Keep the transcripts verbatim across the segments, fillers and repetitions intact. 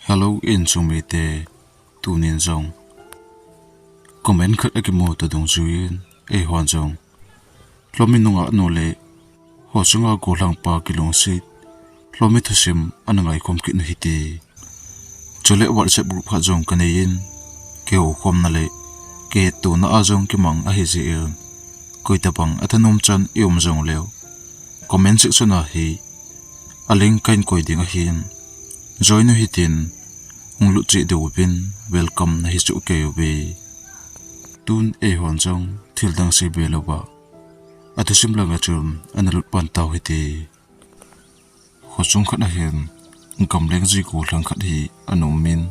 Hello, insung mite, tunin jong comment khat akimu ta dungjuiyin, eihon jong lhomi nungah nu le khosunga gollhangpa kilungset lhomi thusim ana ngaikhom kit u hite. Chule WhatsApp group khat jong kaneiyin, kihoukhomna le kihettohna a jong kimang ahi jeh in, koitabang athanom chan i um jongleu comment section a hi a link kahin koi ding ahin, join u hitin, hung lut cheh diuvin welcome nahi soh kei uve. Tun eihon jong thildang seibe louva athusim langa chun ana lut pan tau hite. Khosung khat ahin gamleng ji gollhang khat hi ana umin,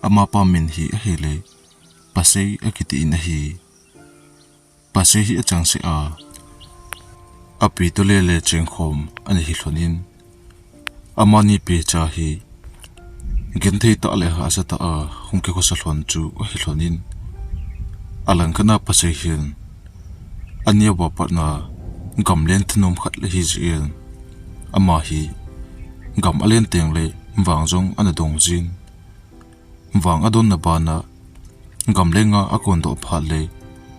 amapa min hi ahile Pasei akiti in ahi. Pasei hi achangseh a, api toh lele chengkhom ana hi lhonin, amani pecha hi genthei tah le hahsa tah a hung kikhosa lhon chu ahi lhonin, alangkhat a Pasei hin aneo a patna gamleng thanom khat le ahi jeh in, ama hi gam alen tengle vang jong ana dong jin, vang adonna bana gamlenga akondoh phat le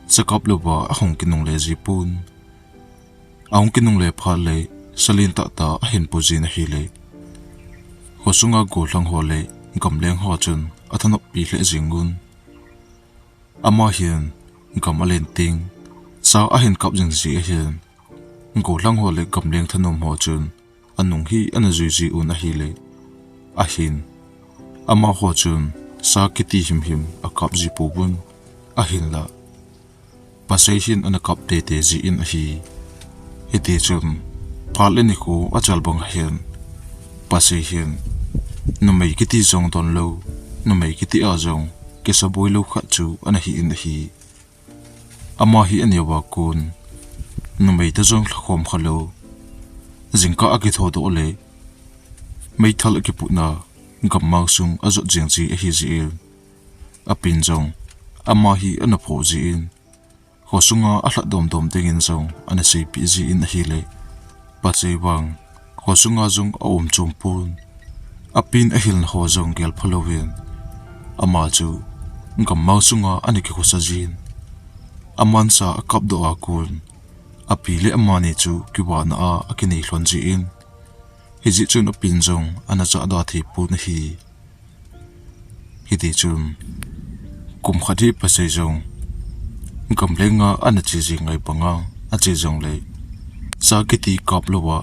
sa kap louva ahung kinungle ji pon. Ahung kinungle phat le sa lentah tah ahin pu jin ahile, khosunga gollhang ho le gamleng ho chun athanoppi lheh jingun. Ama hin gam alen teng sa ahin kap jing jeh ahin, gollhang ho le gamleng thanom ho chun anung hi ana jui jiuvin ahile, ahin amaho chun sa kiti himhim akap ji pouvin, ahinla Pasei hin ana kap teitei jin ahi. Hitichun phat le nikho achal bang ahin, Pasei hin numei kiti jong donlou, numei kiti a jong kisaboi lou khat chu ana hi in ahi. Ama hi aneo a kon, numei toh jong lhakhom khalou, jingkah akithodoh le meithal akiputna gammang sung ajot jeng ji ahi jeh in, apin jong ama hi ana phoh jin, khosunga alhat domdom dingin jong ana seipeh jin ahile, Pasei vang khosunga jong aum chom pon, apin ahilna ho jong gelpha louvin, ama chu gammang sunga ana kikhosa jin, aman sa akapdoh a kon api le amani chu kivahna a akinei lhon jin, hijeh chun apin jong ana chahda thei pon ahi. Hitichun kum khat hi Pasei jong gamlenga ana che ji ngai banga ache jongle, sa kiti kap louva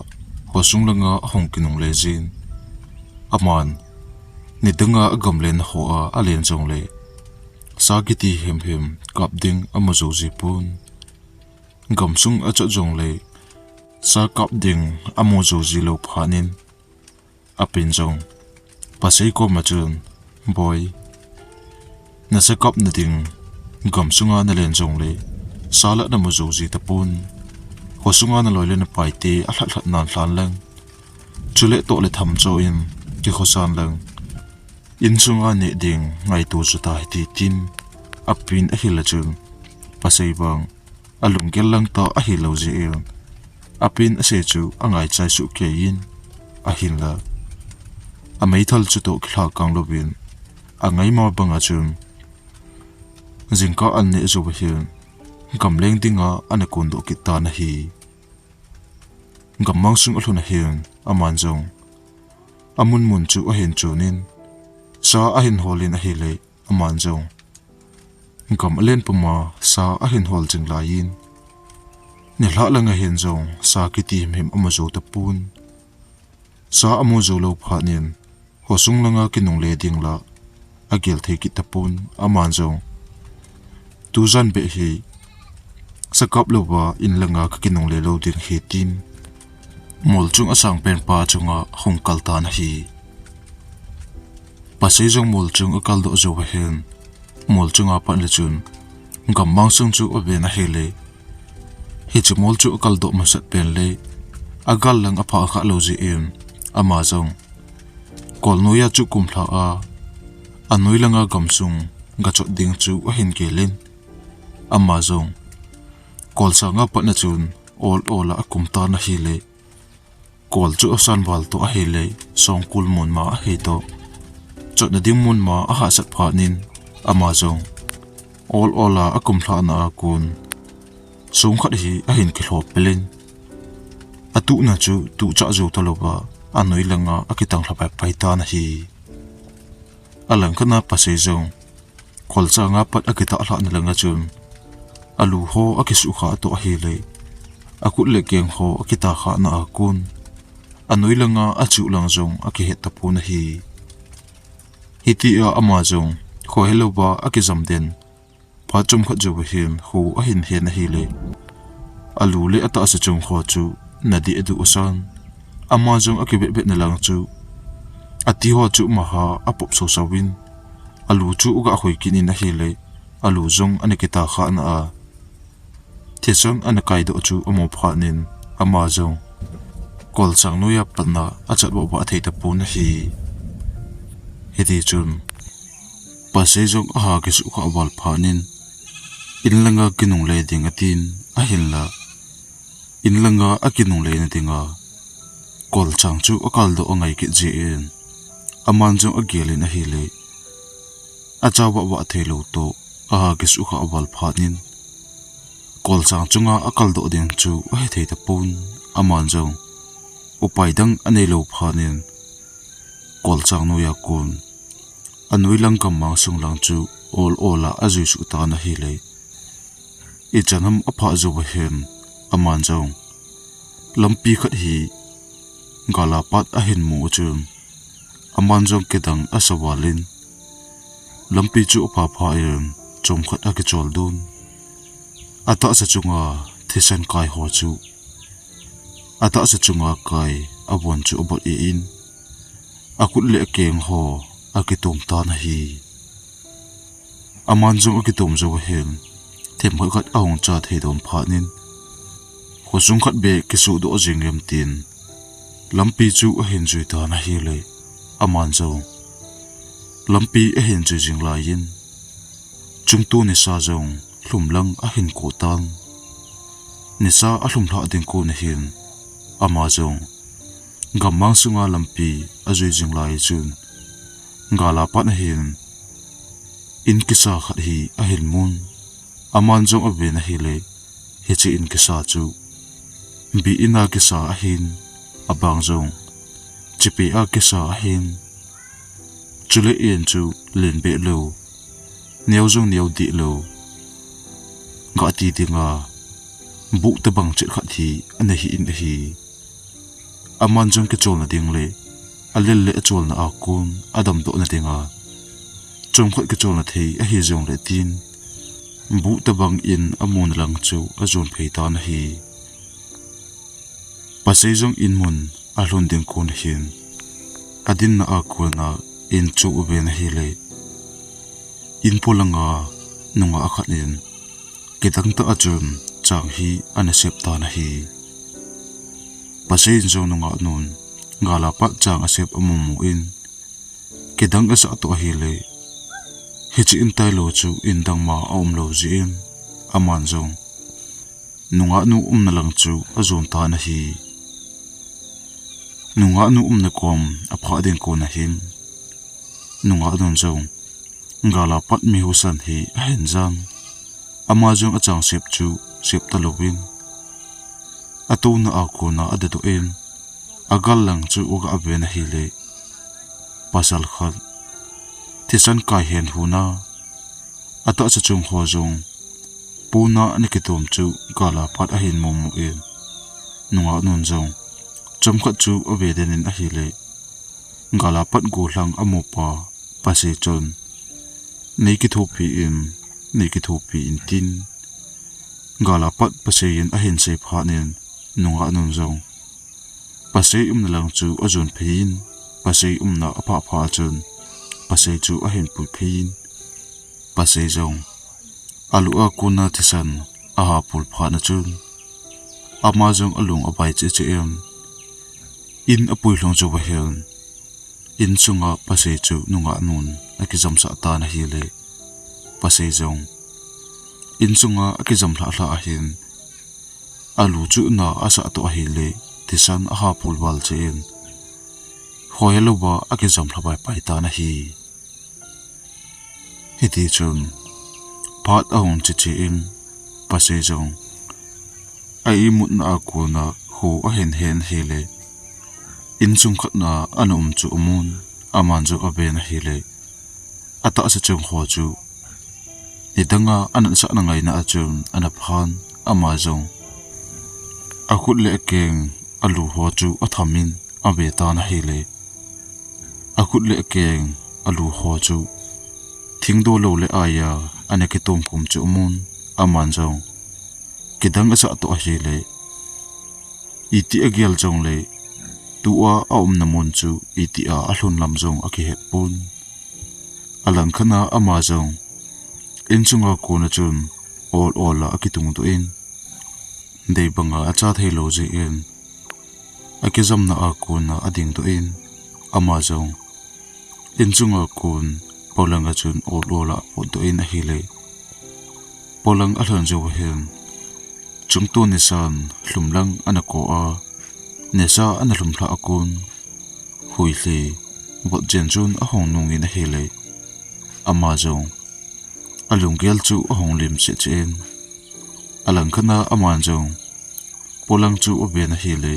khosung langa ahung kinungle jin, aman nidanga agamlenna hoa alen jongle sa kiti himhim kap ding amu jou ji pon. Gamsung achot jongle sa kap ding amu jou ji lou phat in, apin jong Pasei koma chun, Boi, nasa kapna ding gamsunga nalen jongle sa la namu jou ji tapon. Khosunga naloi le napaite alhat lhat nan lhan lang, chule toh le tham cho in kikhosan lang, insunga neh ding ngaito chu tahite, tin apin ahil a chun, Pasei vang alunggel lang tah ahilou jeh in, apin asei chu angaichai soh kei in, ahinla ameithal chutoh kilhakang louvin, angaima banga chun jingkah an neh jou ahin, gamleng dinga ana kondoh kit tan ahi. Gammang sung alhun ahin, aman jong amun mun chu ahin chonin, sa ahin holin ahile, aman jong gam alen puma sa ahin hol jing laiyin, nilhah langa hin jong sa kiti himhim amu jou tapon. Sa amu jou lou phat in, khosung langa kinungle ding la agel thei kit tapon, aman jong, Tujan beh hi sa kap louva in langa kakinungle lou ding ahi, tin molchung asang penpa chunga hung kal tan ahi. Pasei jong molchung akaldoh jou ahin, molchunga pat le chun gammang sung chu aven ahile, hiche mol chu akaldoh masat pen le agal lang aphah kha lou jeh in, ama jong kol noiya chu kumlha a, anoi langa gamsung gachot ding chu ahin gelin, ama jong kol sanga patna chun ol ol a akum tan ahile, kol chu asan val toh ahile, songkul mun ma ahi toh, chotna ding mun ma ahahsat phat in, ama jong ol ol a akumlhah na a kon songkhat hi ahin kilhop pelin, atuhna chu tuhchah jou talouva anoi langa akitang lha paipai tan ahi. Alangkhat na Pasei jong kolchang a pat akitah lhah na langa chun alu ho akisuhkhah toh ahile, akut le keng ho akitah khah na a kon anoi langa achuh lang jong akihet tapon ahi. Hitia ama jong khohelouva akijam den phat chomkhat jouva hin kho ahin hen ahile, alu le atahsa chung ho chu nadih aduh asan. Ama jong akivetvet na lang chu ati ho chu maha apop sousou in, alu chu aga khoi kit in ahile, alu jong ana kitah khah na a thisan ana kaidoh chu amu phat in, ama jong kolchang noiya patna achat vahvah thei tapon ahi. Hiti chun Pasei jong aha kisuhkhah val phat in, in langa kinungle ding atin, ahinla in langa akinungle na dinga kolchang chu akaldoh angai kit jeh in, aman jong agel in ahile, acha vahvah theilou toh aha kisuhkhah val phat in, kolchang chunga akaldoh ding chu ahethei tapon. Aman jong upai dang aneilou phat in, kolchang noiya kon anoi lang gammang sung lang chu ol ol a ajui suh tan ahile, ichan ham aphah jouva hin, aman jong lampi khat hi gal a pat ahin mu chun, aman jong kidang asa val in, lampi chu aphapha in chomkhat akichol dun. Atahsa chunga thisan kai ho chu, atahsa chunga kai avon chu abot e in, akut le akeng ho akitom tan ahi. Aman jong akitom jouva hin, themkhat khat ahung cha thei don phat in, khosung khat beh kisuhdoh jing em tin, lampi chu ahin jui tan ahile, aman jong lampi ahin jui jing laiyin, chungto nisa jong lhum lang ahin koh tan. Nisa alhum lhah ding kon ahin, ama jong gammang sunga lampi ajui jing lai chun, gal a pat ahin in kisa khat hi ahin mun. Aman jong aven ahile, hiche in kisa chu bi in a kisa ahin, abang jong chipe a kisa ahin, chule in chu len behlou, neo jong neo dehlou, gah ti dinga buh tobang chet khat hi ana hi in ahi. Aman jong kicholna ding le alel le acholna a kon adamdoh na dinga chomkhat kicholna thei ahi jongle tin, buh tobang in amuna lang chu ajon phei tan ahi. Pasei jong in mun alhun ding kon ahin, adinna a kona in chu aven ahile, in polanga nungah khat in kidang tah a chun chang hi ana sep tan ahi. Pasei in jong nungah nun gal a pat chang asep amu mu in, kidang asah toh ahile, hiche in tailou chu in dang ma aumlou jeh in, aman jong nungah nu umna lang chu ajon tan ahi. Nungah nu umna kom aphah ding kon ahin, nungah nun jong gal a pat mi husa hi ahin jan. Ama jong achang sep chu sep talouvin, atouna a kona adedoh in, agal lang chu aga ven ahile, pasal khat thisan kai hen huna, atahsa chung ho jong pona ana kitom chu gal a pat ahin mu mu in, nungah nun jong chomkhat chu ave den in ahile, gal a pat gollhang amupa Pasei chun, nei kithopi in, nei kithopi in tin, gal a pat Pasei in ahin sei phat in, nungah nun jong Pasei umna lang chu ajon phei in, Pasei umna aphah phat chun Pasei chu ahin pui phei in, Pasei jong alu a kona thisan aha pul phat na chun, ama jong alung avai cheh cheh in, in apui lhung jouva hin, insunga Pasei chu nungah nun akijamsah tan ahile, Pasei jong insunga akijam lhah lhah ahin, alu chu na asah toh ahile, thisan aha pul val cheh in, khohelouva akijam lha paipai tan ahi. Hiti chun phat ahung che che in, Pasei jong a imutna a kona kho ahin hen ahile, insung khatna ana um chu amun, aman jong aven ahile, atahsa chung ho chu nidanga anatsahna ngaina a chun ana phan, ama jong akhut le akeng alu ho chu athamin ave tan ahile, akhut le akeng alu ho chu thingdo lou le aia ana kitom khum chu amun, aman jong kidang asah toh ahile, iti agel jongle tua aumna mun chu itia alhun lam jong akihet pon. Alangkhat a ama jong insunga kona chun ol ol a akitung doh in, dei banga acha thei lou jeh in, akijamna a kona ading doh in, ama jong insunga kon polanga chun ol ol a apot doh in ahile, polang alhun jou uva hin, chungto nisan lhum lang ana ko a, nisa ana lhum lhah a kon, huilhi vot jen chun ahung nung in ahile, ama jong alunggel chu ahung lim cheh cheh in, alangkhat a aman jong polang chu aven ahile,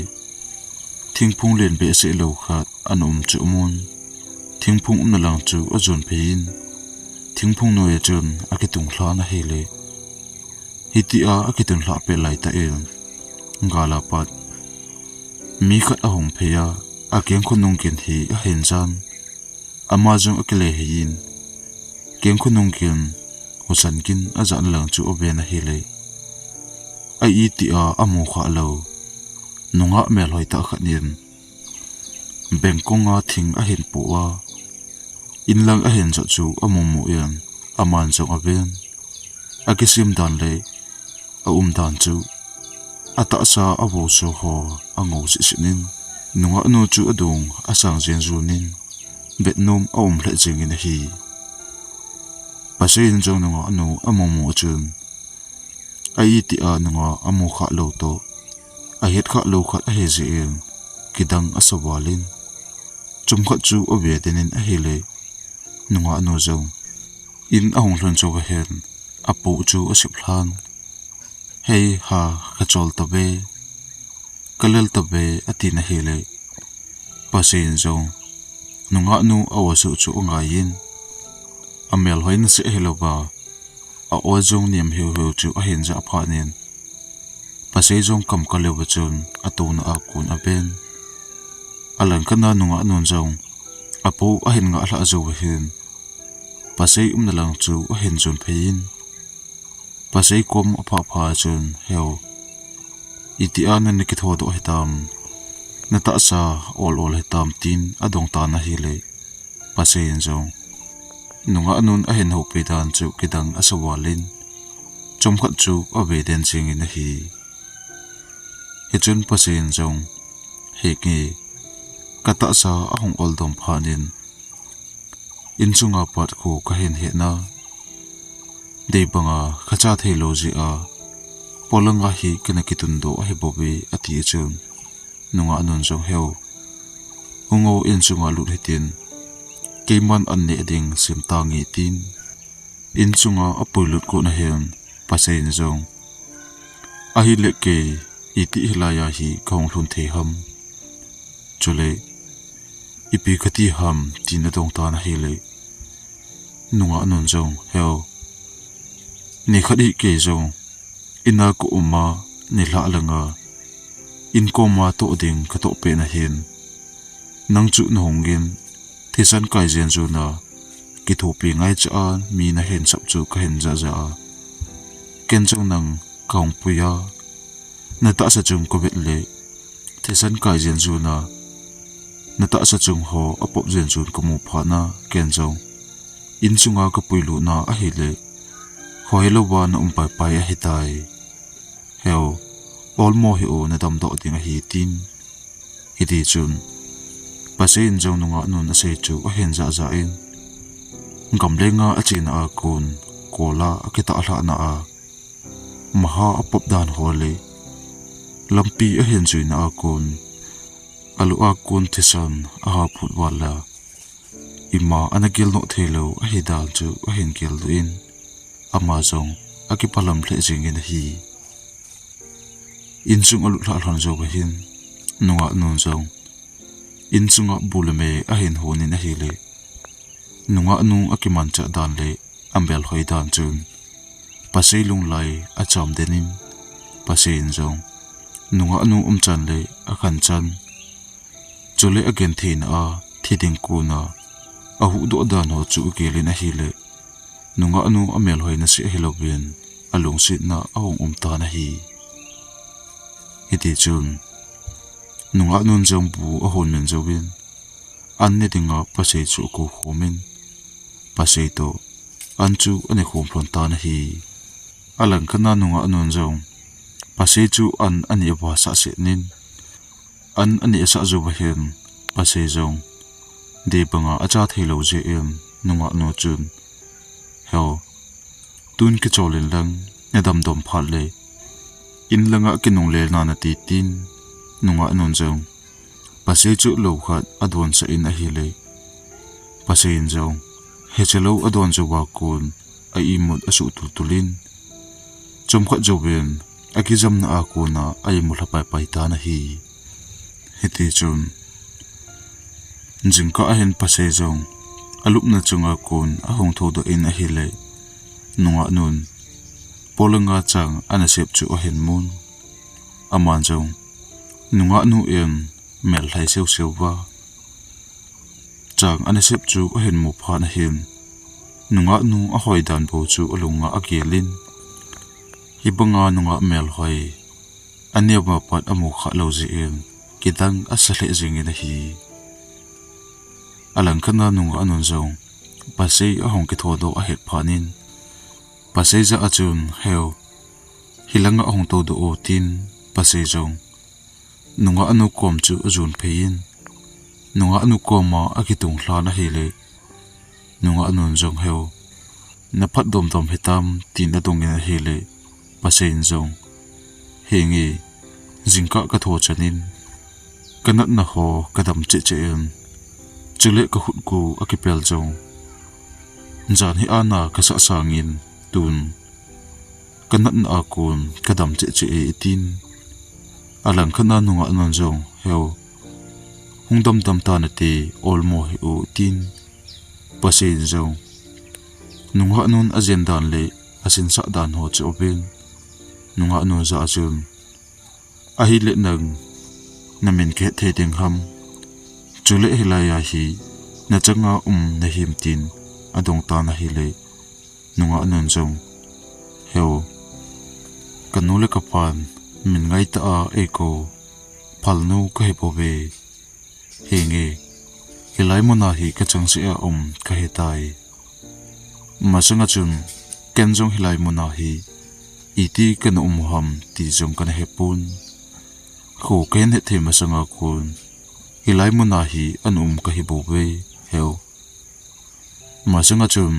thingphung len behseh lou khat ana um chu amun, thingphung umna lang chu ajon phei in, thingphung noiya chun akitung lhan ahile, hitia akitun lhah pet laitah in, gal a pat mi khat ahung phei a, akeng khonung gin hi ahin jan, ama jong akile hei in, keng khonung gin, husan gin ajahna lang chu aven ahile, a itia amu khah lou nungah melhoi tah khat in bengkong a thing ahin po a, in lang ahin jot chu amu mu in, aman jong aven. Akisim dan le aum dan chu atahsa avoso ho angou seh seh in, nungah nu chu adung asang jen jun in, bet nom aum lheh jeng in ahi. Pasei in jong nungah nu amu mu chun, a itia nungah amu khah lou toh ahet khah lou khat ahi jeh in, kidang asa val in, chomkhat chu ave den in ahile, nungah nu jong in ahung lhun jou uva hin, apu chu asep lhan, "Hei ha, kachol tave, kalel tave," atin ahile, Pasei in jong nungah nu a-o suh chu angai in, amelhoi naseh hilouva, a-o jong niam heu heu chu ahin jah phat in, Pasei jong kam kal leuva chun atona a kon aven. Alangkhat a nungah nun jong apu ahin ngah lhah jou uva hin, Pasei umna lang chu ahin jon phei in, Pasei kom aphah phat chun, "Heu, itia nana kitho doh hitam, natahsa ol ol hitam?" tin adong tan ahile, Pasei in jong nungah nun ahin houpi dan chu kidang asa val in, chomkhat chu ave den jeng in ahi. Hichun Pasei in jong, "Henge, katahsa ahung ol dom phat in, insunga pat kho kahin hetna, dei banga kacha thei lou jeh a, polanga hi kana kitun doh ahi bouve," ati chun, nungah nun jong, "Heu, hung o, insunga lut hitin, keiman an neh ding sem tange," tin insunga apui lut got na hin, Pasei in jong, "Ahile kei, iti hilai a hi kahung lhun thei ham? Chule ipi kati ham?" tin adong tan ahile, nungah nun jong, "Heu, nikhat hi kei jong ina ka um a, nilhah langa in koma toh ding katoh pet na hin, nang chu nahung in, thisan kai jen jun a, kithopi ngaicha a mi nahin sap chu kahin jah jah a, ken jong nang kahung pui a, natahsa chung kavet le, thisan kai jen jun a, natahsa chung ho apop jen jun kamu phat na, ken jong insunga kapui lut na ahile, hoi louva na um pai pai ahitai. Heu, olmo hih o, nadam doh ding ahi," tin. Hiti chun Pasei in jong nungah nun asei chu ahin jah jah in, gamlenga achena a kon, kol a akitah lhah na a, maha apop dan ho le, lampi ahin jui na a kon, alu a kon thisan aha phut val a, ima ana gel noh thei lou ahi dan chu ahin geldoh in, ama jong akipah lam lheh jingin ahi. Insung alut lhah lhon jou ahin, nungah nun jong insunga bu le me ahin honin ahile, nungah nu akimanchah dan le amelhoi dan chun Pasei lunglai acham den in, Pasei in jong nungah nu umchan le akhanchan, chule agentheina a thi ding kona ahuhdoh dan ho chu agelin ahile, nungah nu amelhoina seh ahilouvin alungsetna ahung um tan ahi. Hitichun nungah nun jong bu ahon men jouvin, an ne dinga Pasei chu akou khomin, Pasei toh an chu ane khom lhon tan ahi. Alangkhat a nungah nun jong Pasei chu an ane avah sah seh in, an ane asah jou ahin, Pasei jong dei banga acha thei lou jeh in nungah nu chun, Heo, tun kichol in lang, nadamdom phat le in langa kinungle nante, tin nungah nun jong Pasei chu lou khat adonsah in ahile, Pasei in jong hiche lou adon jouva kon a imut asuh tultul in, chomkhat jouvin akijamna a kona a imut lha paipai tan ahi. Hitichun jingkah ahin Pasei jong alupna chunga kon ahung thoudoh in ahile, nungah nun polanga chang anasep chu ahin mun. Aman jong nungah nu in mel lhai seuseu va chang anasep chu ahin mu phat ahin, nungah nu ahoi dan bou chu alunga agelin, hibanga nungah melhoi aneo a pat amu kha lou jeh in kidang asa lheh jingin ahi. Alangkhat a nungah nun jong Pasei ahung kithodoh ahet phat in, Pasei jah a chun, Heo, hilanga hung toudoh o, tin Pasei jong nungah nu kom chu ajon phei in, nungah nu koma akitung lhan ahile, nungah nun jong, Heo, naphat domdom hitam, tin adongin ahile, Pasei in jong, Henge, jingkah katho chan in kanatna ho kadam cheh cheh in, chule kakhut gu akipel jong jan hi ana kasah sangin, tun kanatna a kon kadam cheh cheh e, atin. Alangkhat a nungah nun jong, Heo, hung damdam tan nate, olmo hih o, atin. Pasei in jong nungah nun ajen dan le asinsah dan ho chu aven, nungah nu jah a chun, Ahile nang namin kahet thei ding ham? Chule hilai a hi nachanga um nahim, tin adong tan ahile, nungah nun jong, Heo, kanu le kapan min ngaitah a eikou phalnu kahi bouve. Henge, hilai muna hi kachangseh a um kahitai. Masanga chun ken jong hilai muna hi iti kana um u ham ti jong kana hepon. Kho kahin het thei masanga kon hilai muna hi ana um kahi bouve, Heo. Masanga chun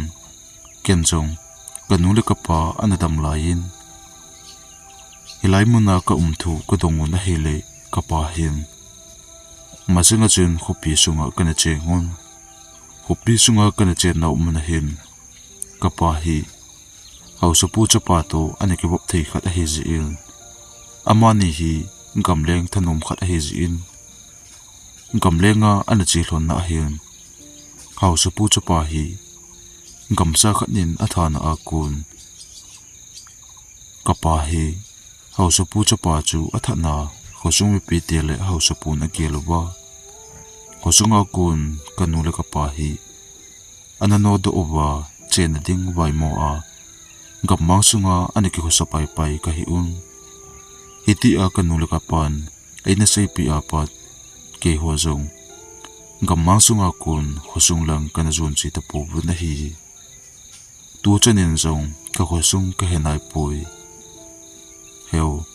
ken jong kanu le kapa ana dam laiyin, hilai muna kaum thu kadong un ahile, kapa hin masanga chun khopi sunga kana cheng un. Khopi sunga kana chenna um un ahin, kapa hi haosapu chapa toh ana kivop thei khat ahijeh in, amani hi gamleng thanom khat ahijeh in, gamlenga ana che lhonna ahin, haosapu chapa hi gamsa khat in athana a kon, kapa hi haosapu chapa chu athatna khosung mipite le haosapun agel uva, khosunga kon kanu le kapa hi ana nodoh uva, chenna ding vaimo a gammang sunga ana kikhosa paipai kahi un. Hitia kanu le kapan eina seipeh a pat, keiho jong gammang sunga kon khosung lang kana jon che tapouvin ahi. Tuchan in jong kakhosung kahe naipoi. Heo,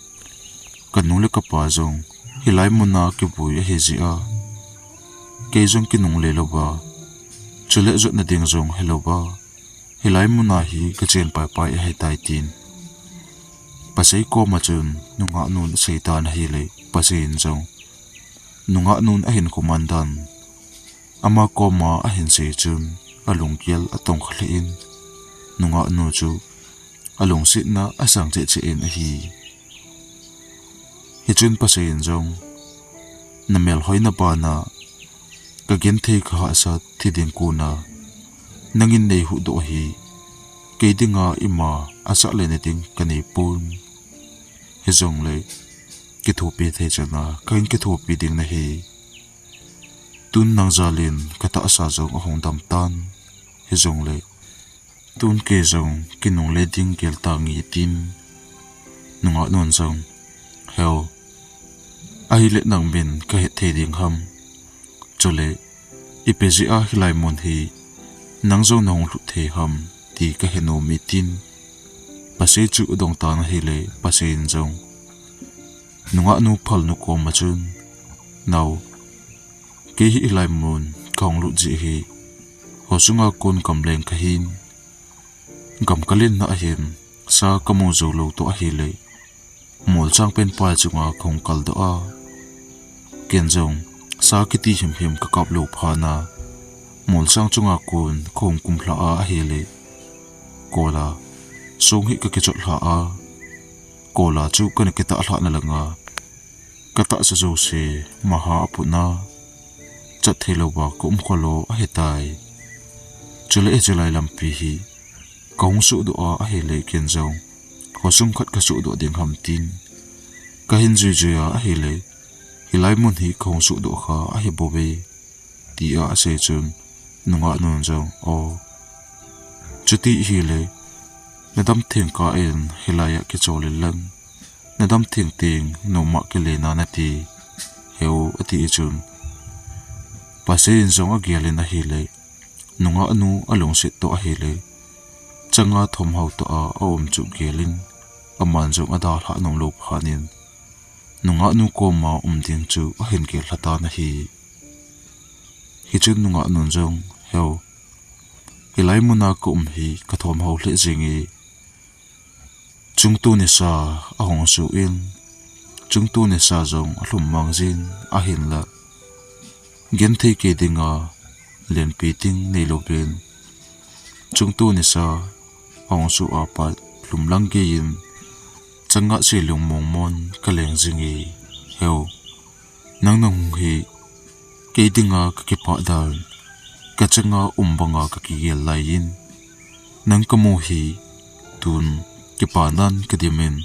kanu le kapa jong hilai muna kivui ahijeh a, kei jong kinungle louva, chule jotna ding jong helouva, hilai muna hi kachen paipai ahitai, tin pasei koma chun nungah nun aseitan ahile, pasei in jong nungah nun ahinkho man dan Ama koma ahin sei chun alunggel atong kha lheh in, nungah nu chu alungsetna asang cheh cheh in ahi. Hichun pasei in jong, "Na melhoina bana ka genthei ka hahsat thi ding kona nangin nei huhdoh hi kei dinga ima asah le na ding ka nei pon. Hijongle kithopi thei chana kahin kithopi ding nahi. Tun nang jalin ka tahsa jong ahung dam tan. Hijongle tun kei jong kinungle ding gel tange," tin. Nungah nun jong, "Heu, ahile nang min ka het thei ding ham? Chule ipi jeh a hilai mun hi nang jong nahung lhut thei ham ti ka he nom e," tin. Pasei chu adong tan ahile, pasei in jong nungah nu phalnu koma chun, "Nao, kei hi hilai mun kahung lut jeh hi, ho sunga kon gamleng kahin, gam ka lenna ahin, sa kamu jou lou toh ahile, molchang pen pai chunga kahung kaldoh a, ken jong sa kiti himhim kakap lou phatna, molchang chunga kon kahung kumlha a ahile, kola song hi kakichot lha a, kola chu kana kitah lhahna langa ka tahsa jouse maha aputna, chat thei louva ka um kholou ahitai. Chule hiche lai lampi hi kahung suhdoh a ahile ken jong ho sung khat kasuhdoh ding ham tin kahin jui jui a ahile, hilai mun hi kahung suhdoh kha ahi bouve," tia asei chun, nungah nun jong, "O, chuti hile, nadam theng kah in hilai a kichol in lang, nadam theng teng nom a kile na nati, heu," ati chun, pasei in jong agel in ahile, nungah nu alungset toh ahile, changa thomhao toh a aum chu gel in, aman jong adalhah nom lou phat in, nungah nu koma um ding chu ahin gel lha tan ahi. Hichun nungah nun jong, "Heu, hilai muna ka um hi ka thomhao lheh jenge. Chungtu nisa ahung suh in, chungtu nisa jong alhum mang jin, ahinla genthei kei dinga lenpi ding neilouvin, chungtu nisa ahung suh apat lhum lang gei in, changa se lungmong mon ka leng jinge, heu. Nang nahung hi kei dinga kakipah dan, kachanga um banga kakigel lai in, nang kamu hi tun kipa nan kadim in,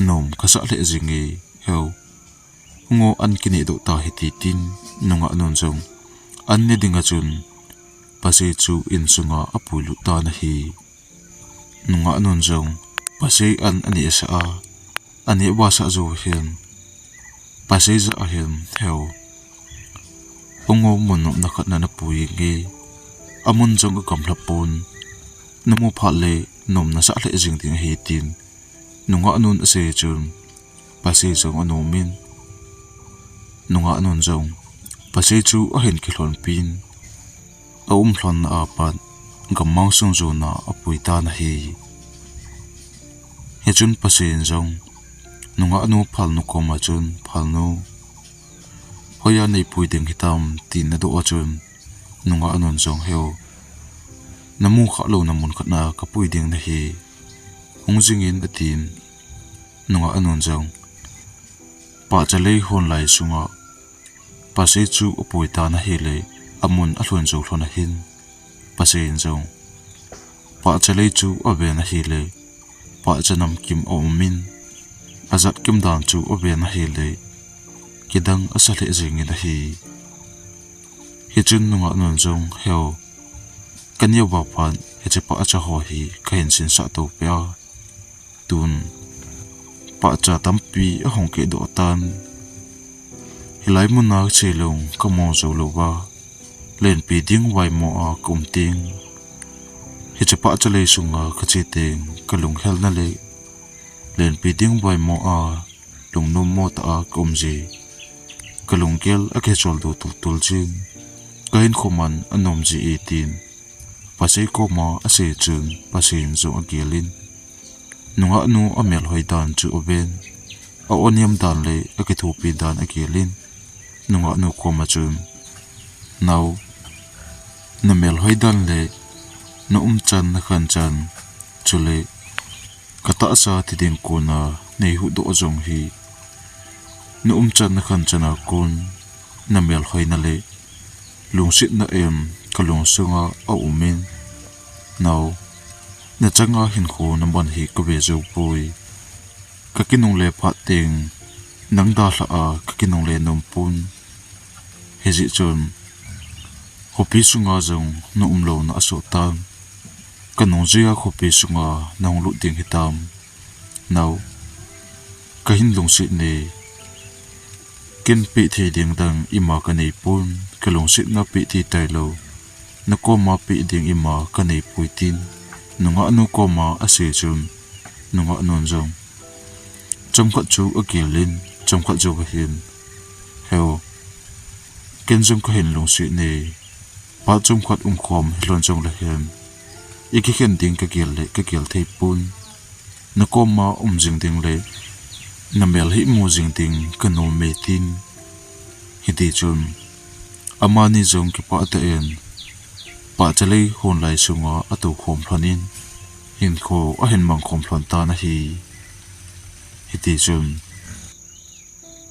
nom kasah lheh jinge, heu. Hung o, an kinehdoh ta hite," tin nungah nun jong an ne dinga chun pasei chu insunga apuilut tan ahi. Nungah nun jong pasei an anehsah a, aneh vahsah jou hin, pasei jah a hin, "Heu, hung o, mun nopna khat na napui inge, amun jong agamlha pon, namu phat le nom nasah lheh jing ding ahi," tin nungah nun asei chun, pasei jong anom in, nungah nun jong pasei chu ahin kilhonpin, aum lhonna apat gammang sung jona apui tan ahi. Hichun pasei in jong nungah nu phalnu koma chun, "Phalnu, hoiya neipui ding hitam?" tin adoh a chun, nungah nun jong, "Heu, namu khah louna mun khat na kapui ding nahi, hung jing in," atin. Nungah nun jong, "Pahcha lei hon lai sunga pasei chu apui tan ahile, amun alhun jou lhon ahin," pasei in jong, "Pahcha lei chu aven ahile, pahcha namkim aum in, ajat kim dan chu aven ahile, kidang asa lheh jing in ahi." Hichun nungah nun jong, "Heu, kaneo va phat hiche pahcha ho hi kahin sinsah to peh a, tun pahcha tampi ahung kehdoh tan. Hilai muna che lung kamu jou louva, lenpi ding vaimo a kaum teng, hiche pahcha lei sunga kache teng kalunghelna le lenpi ding vaimo a lungnom mo tah a kaum ji, kalunggel akicholdo tultul jin, kahinkho man anom ji e," tin pasei koma asei chun pasei in jong agel in, nungah nu amelhoi dan chu aven, a-o niam dan le akithopi dan agel in, nungah nu koma chun, "Nao, Na melhoi dan le na umchan na khanchan, chule ka tahsa thi ding kona nei huhdoh jong hi, na umchan na khanchan a kon na melhoina le lungsetna em ka lungsunga a um in, nao, na changa hinkho na man hi ka ve jou poi. Ka kinungle phat teng, nang dalha a ka kinungle nom pon. Hijeh chun, khopi sunga jong na umlouna asoh tan. Ka nungjui a khopi sunga na hung lut ding hitam. Nao, ka hin lungset ne. Ken peh thei ding dang ima ka nei pon, ka lungsetna peh thei tailou. Na koma peh ding ima ka nei poi tin, nungah nu koma asei chun, nungah nun jong chomkhat chu agel in, chomkhat jou ahin, Heo, ken jong ka hin lungset ne. Phat chomkhat umkhom hilou jong le hen, i kikhen ding ka gel le ka gel thei pon. Na koma um jing ding le na mel hi mu jing ding ka nom e tin. Hiti chun, amani jong kipah tah in, pahcha lei hon lai sunga atou khom lhon in, hinkho ahin mang khom lhon tan ahi. Hiti chun,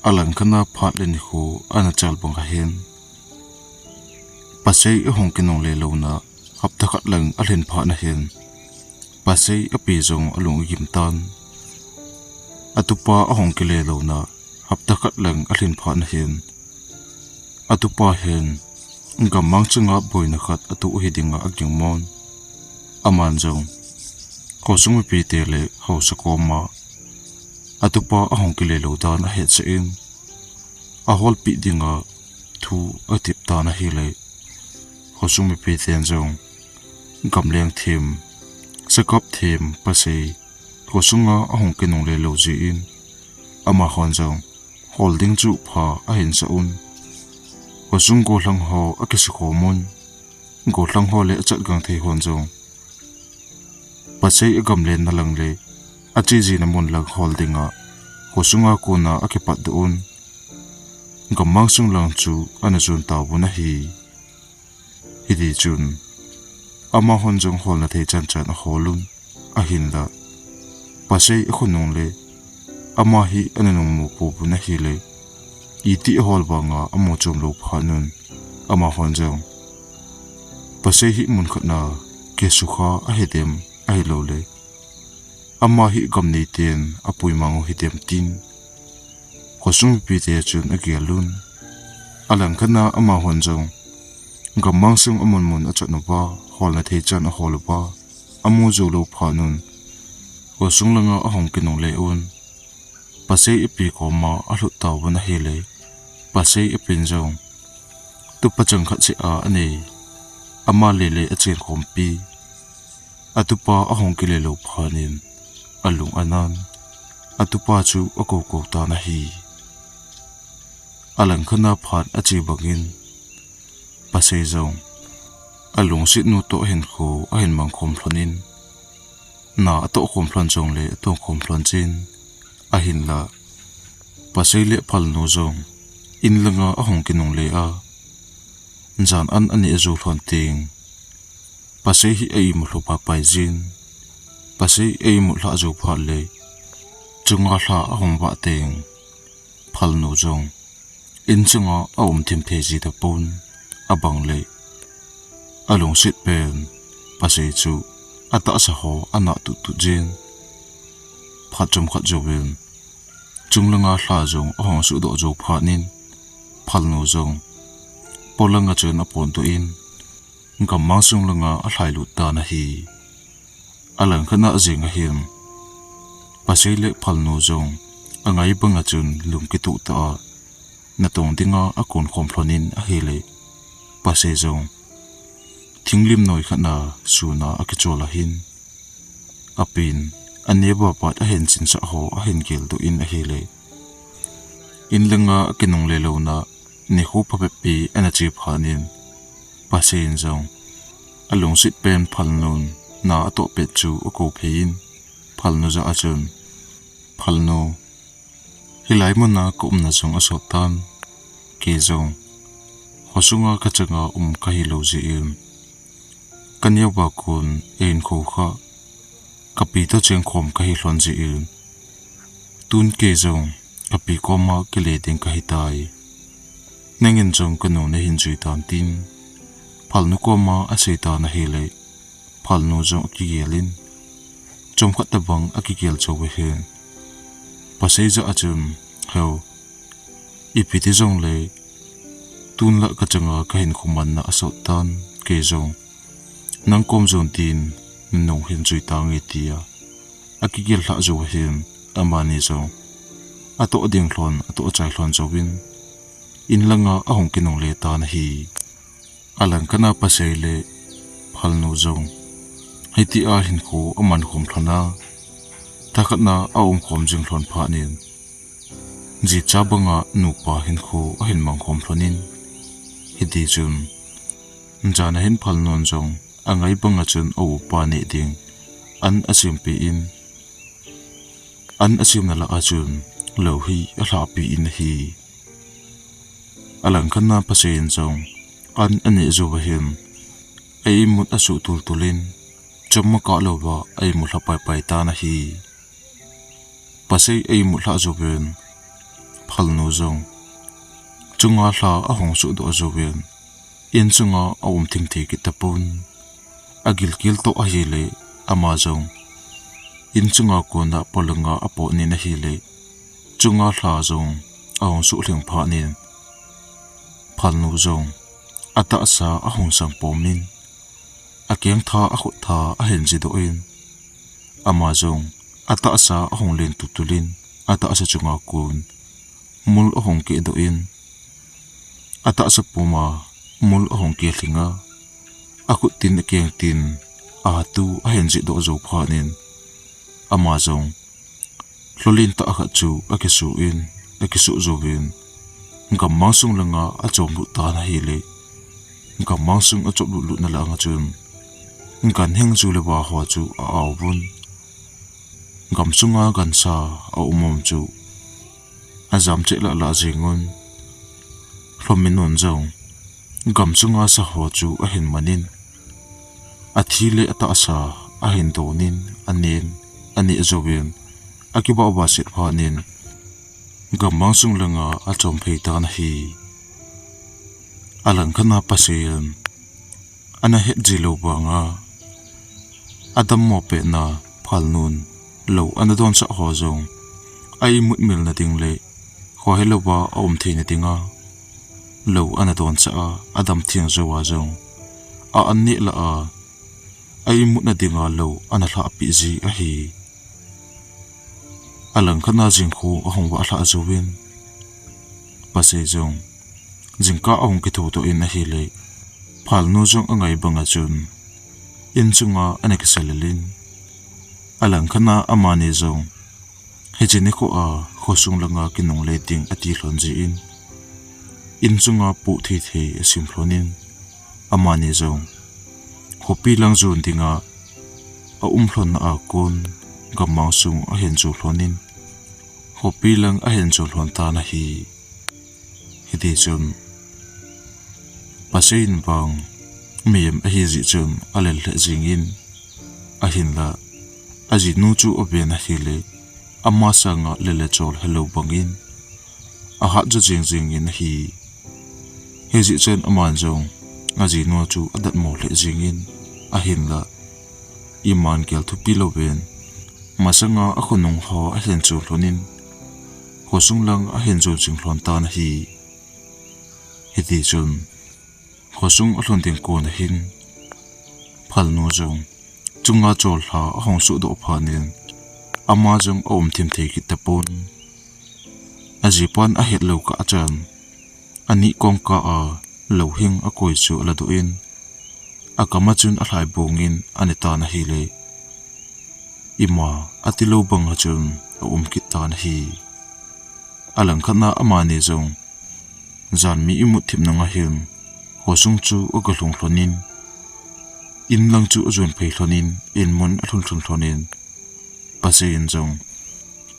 alangkhat a phat le nikho ana chal bang ahin, Pasei ahung kinungle louna hapta khat lang alhin phat nahin, Pasei api jong alung agim tan. Atupa ahung kile louna hapta khat lang alhin phat nahin, atupa hin gammang chunga boina khat atoh hi dinga agingmon. Aman jong khosung mipite le haosa koma atupa ahung kile lou dan ahetsah in, aholpeh dinga thu atep tan ahile, khosung mipiten jong gamleng them, sakap them Pasei khosunga ahung kinungle lou jeh in, amahon jong hol ding chu pha ahin sah un. Khosung gollhang ho akisukhom un. Gollhang ho le achatgangthei hon jong Pasei agamlenna lang le ache jina mun lang hol dinga khosunga kona akipatdoh un. Gammang sung lang chu ana jon tauvin ahi. Hiti chun, amahon jong holna thei chanchan ahol un, ahinla Pasei akhonung le ama hi ana nungmu pouvin ahile, iti ahol vanga amu chom lou phat un, amahon jong Pasei hi mun khat a kisukha ahidem, ahiloule ama hi gam neiten apui mang u hidem tin khosung mipite chun agel un. Alangkhat a amahon jong gammang sung amun mun achan uva, holna thei chan ahol uva amu jou lou phat un, khosung langa ahung kinungle un. Pasei api koma alhut tauvin ahile, Pasei apin jong tupa chang khat seh a anei, ama le le achen khompi. Atupa ahung kile lou phat in alung anan, atupa chu akoukou tan ahi. Alangkhat a phat ache bangin Pasei jong alungsetnu toh hinkho ahin mang khom lhon in, na atoh khom lhon jongle atong khom lhon jin, ahinla Pasei le phalnu jong in langa ahung kinungle a, jan an aneh jou lhon teng, Pasei hi a imut lhu paipai jin, Pasei a imut lhah jou phat le chunga lha ahung vah teng, phalnu jong in chunga aum thim thei ji tapon, abang le alungset pen Pasei chu atahsa ho anah tuttut jin. Phat chomkhat jouvin, chunglanga lha jong ahung suhdoh jou phat in, phalnu jong polanga chun apondoh in, gammang sung langa alhailut tan ahi. Alangkhat a jeng ahin, Pasei le phalnu jong angai banga chun lung kituh tah a natong dinga akon khom lhon in ahile, Pasei jong thinglim noi khat a sun a akichol ahin, apin, aneh bapat ahin chinsah ho ahin geldoh in ahile, in langa akinungle louna nikho phabep pi ana che phat in, Pasei in jong alungset pen phalnun na atoh pet chu akou phei in, phalnu jah a chun, Phalnu, hilai muna kaumna jong asot tan, kei jong khosunga kachanga um kahilou jeh in, Kaneo a kon einkho kha kapi toh chengkhom kahi lhon jeh in, tun kei jong kapi koma kile ding kahitai. Nangin jong kanu nahin jui tan tin, phalnu koma asei tan ahile, phalnu jong akigel in, chomkhat tabang akigel jou ahin. Pasei jah a chun, Heu, ipi ti jongle, tun la kachanga kahinkho manna asot tan, kei jong nang kom jon tin nanung hin jui tange, tia akigel lhah jou ahin. Amani jong atoh ding lhon, atoh chai lhon jouvin, in langa ahung kinungle tan ahi. Alangkhat a Pasei le phalnu jong hitia hinkho aman khom lhon a, thakhat a aum khom jing lhon phat in, jicha banga nupa hinkho ahin mang khom lhon in, hitichun jan ahin phalnun jong angai banga chun aupa neh ding an asem peh in, an asemna lah a chun lou hi alhah peh in ahi. Alangkhat a Pasei in jong an aneh jou ahin, a-imut asuh tultul in, chomkhat louva a-imut lha paipai tan ahi. Pasei a-imut lhah jouvin, phalnu jong chunga lha ahung suhdoh jouvin, in chunga aum thim thei kit tapon. Agilkel toh ahile, ama jong in chunga kona polanga apot in ahile, chunga lha jong ahung suhlhing phat in, phalnu jong atahsa ahung sang pom in, akengtha akhut tha ahin jidoh in, ama jong atahsa ahung len tultul in, atahsa chunga kon mul ahung kehdoh in, atahsa puma mul ahung kelhing a, akhut tin akeng tin ahatu ahin jihdoh jou phat in, ama jong lholen tah khat chu akisu in, akisuh jouvin, gammang sung langa achom lut tan ahile, gammang sung achom lut lutna langa chun, ganhing ju le va ho chu a-aovun, gamsunga gansa aum um chu ajam cheh lah lah jengun, lhominun jong gamsunga sa ho chu ahin man in, athi le atahsa ahin don in, anen, aneh jouvin, akibah vah set phat in, gammang sung langa achom phei tan ahi. Alangkhat a Pasei in ana het ji lou vanga, adammo petna phalnun lou ana donsah ho jong a-imut milna ding le khohe louva aum theina dinga lou ana donsah a, adam theng jouva jong a-an neh lah a, a-imutna dinga lou ana lhahpeh ji ahi. Alangkhat a jingkho ahung vah lhah jouvin, Pasei jong jingkah ahung kithodoh in ahile, phalnu jong angai banga chun in chunga ana kisalel in, alangkhat a amani jong hiche nikho a khosung langa kinungle ding ati lhon jeh in, in chunga poh thei thei asem lhon in, amani jong khopi lang jon dinga aum lhonna a kon gammang sung ahin jon lhon in, khopi lang ahin jon lhon tan ahi. Hitichun Pasei in vang mihem ahi jeh chun alel lheh jengin, ahinla ajinu chu aven ahile, ama sanga lel le chol helou bangin ahat jo jeng jengin ahi. Hijeh chun aman jong ajinu chu adatmo lheh jengin, ahinla iman gel thupi louvin, masanga akhonung ho ahin jon lhon in, khosung lang ahin jon jing lhon tan ahi. Hitichun khosung alhun ding kon ahin, phalnu jong chunga chollha ahung suhdoh phat in, ama jong aum thim thei kit tapon. Ajipan ahet lou kah chan, ani kongkah a louhing akoi chu aladoh in, akam a chun alhaibong in ane tan ahile, ima atilou banga chun aum kit tan ahi. Alangkhat a amani jong janhi imut thip nunga hin khosung chu agalhung lhon in, in lang chu ajon phei lhon in, in mun alhun lhun lhon in, Pasei in jong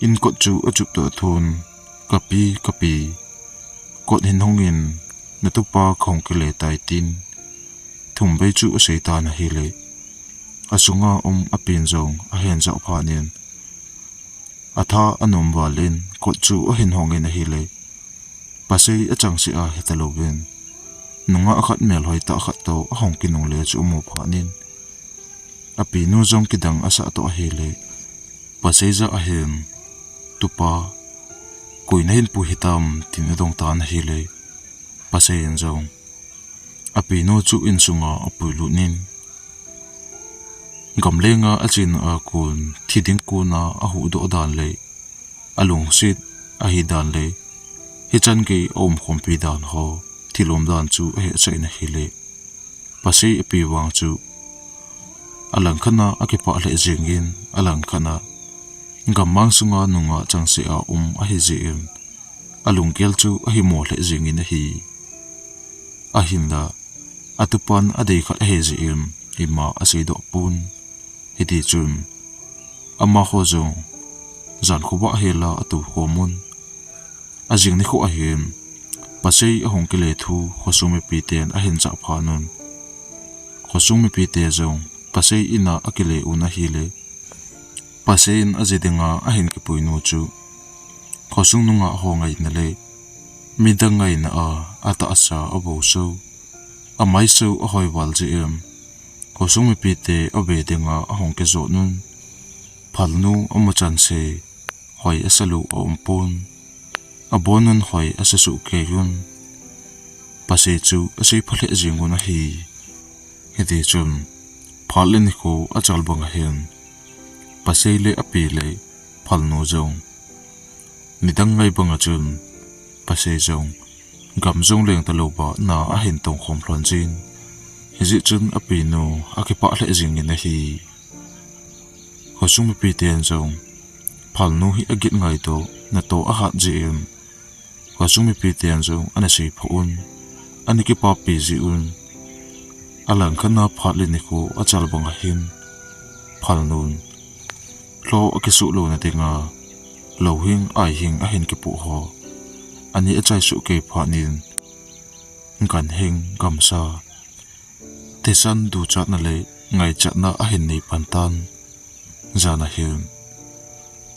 in kot chu achupdoh thon, Kapi, kapi, kot hin hong in, natupa kahung kile tai, tin thum vei chu asei tan ahile, asunga um apin jong ahin jah phat in, atha anom val in kot chu ahin hong in ahile, pasei achangseh a heta louvin, nungah khat melhoi tah khat toh ahung kinungle chu amu phat in, apinu jong kidang asah toh ahile, pasei jah ahin, "Tupa, koi nahin pui hitam?" tin adong tan ahile, pasei in jong apinu chu insunga apuilut in, gamlenga achena a kon, thi ding kona ahuhdoh dan le alungset ahi dan le hichan gei aumkhompi dan ho, thil um dan chu ahetsah in ahile, pasei api vang chu alangkhat a akipah lheh jeng in, alangkhat a gammang sunga nungah changseh a um ahi jeh in, alunggel chu ahimo lheh jeng in ahi. Ahinla, atupan adei khat ahi jeh in, ima aseidoh pon. Hitichun, amaho jong jan khovah hela atou khom un. Ajing nikho ahin, pasei ahung kile thu khosung mipiten ahin jah phat un, khosung mipite jong pasei in a akile un ahile, pasei in aji dinga ahin kipui nu chu khosung nungah ho ngaina le midang ngaina a atahsa, avoso, amaiso ahoi val jeh in, khosung mipite ave dinga ahung kijot un, phalnu amu chan sei, hoi asalou aum pon, abon un hoi asasuh kei un, pasei chu aseipha lheh jeng un ahi. Hitichun, phat le nikho achal bang ahin, pasei le api le phalnu jong nidang ngai banga chun, pasei jong gam jong leng talouva na ahin tongkhom lhon jin, hijeh chun apinu akipah lheh jeng in ahi. Khosung mipiten jong phalnu hi agit ngai toh, natoh ahat jeh in, khosung mipiten jong ana seipha un, ana kipapi ji un. Alangkhat a phat le nikho achal bang ahin, phalnun lho akisuh louna dinga louhing aihing ahin kipoh ho, ani achai suh kei phat in, ganhing gamsa, thisan duchatna le ngaichatna ahin nei pan tan. Jan ahin,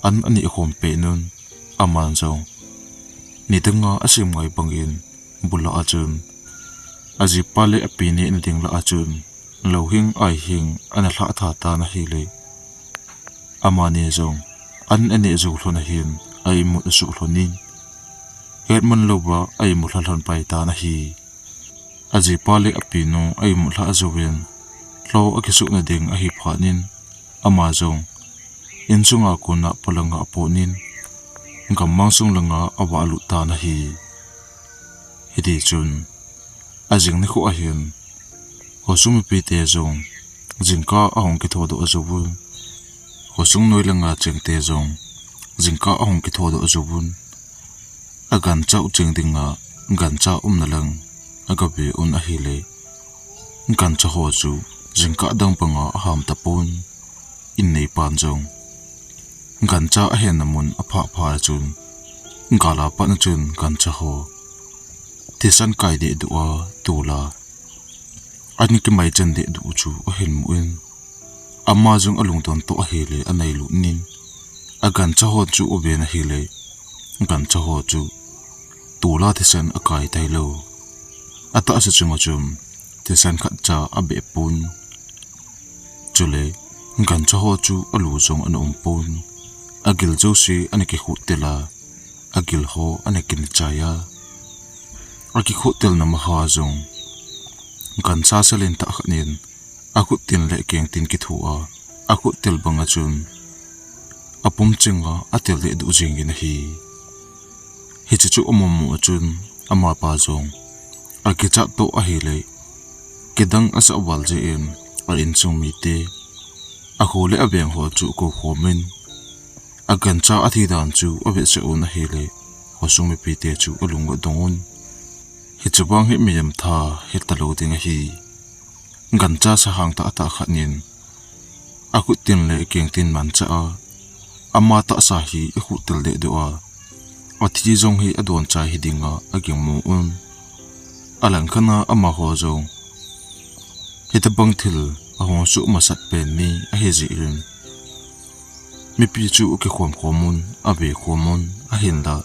an ani akhom peh un, aman jong nidanga asem ngai bangin, bul lah a chun ajipa le api nehna ding lah a chun louhing aihing ana lhah tha tan ahile, amani jong an aneh jou lhon ahin, a imut asuh lhon in, hetman louva a imut lha lhon pai tan ahi. Ajipa le apinu a imut lhah jouvin, lho akisuhna ding ahi phat in, ama jong insunga kona polanga apot in, gammang sung langa avahlut tan ahi. Hitichun, ajing nikho ahin, khosung mipite jong jingkah ahung kithodoh jouvun, khosung noi langa chengte jong jingkah ahung kithodoh jouvun, agancha u cheng dinga gancha umna lang agave un ahile, gancha ho chu jingkah dang banga aham tapon, inneipan jong gancha ahenna mun aphah phat chun, gal a pat a chun gancha ho thisan kai dehduh a, tol a an kimaichan dehduh chu ahin mun, ama jong alungdon toh ahile anailut in, agancha ho chu aven ahile, gancha ho chu tol a thisan akai tailou, atahsa chunga chun thisan khatcha abeh pon. Chule gancha ho chu alu jong ana um pon, agil jouse ana kikhuttel a, agil ho ana kinchai a, akikhuttelna maha jong gancha salen tah khat in akhuttin le kengtin kitho a, akhuttel banga chun apum chenga atel dehduh jengin ahi. Hiche chu amu mu a chun amapa jong akichat toh ahile, kidang asah val jeh in a insung mite, akho le aveng ho chu akou khomin, agancha athi dan chu avetsah un ahile, khosung mipite chu alung adong un. Hiche vang hi mihem tha hitalou ding ahi. Gancha sahang tahtah khat in akhuttin le kengtin manchah a, ama tahsa hi akhuttel dehduh a, athi jong hi adonchai hidinga agingmo un. Alangkhat a amaho jong Hitobang thil ahung soh masat pen ni ahi jeh in, mipi chu akikhom khom un, ave khom un, ahinla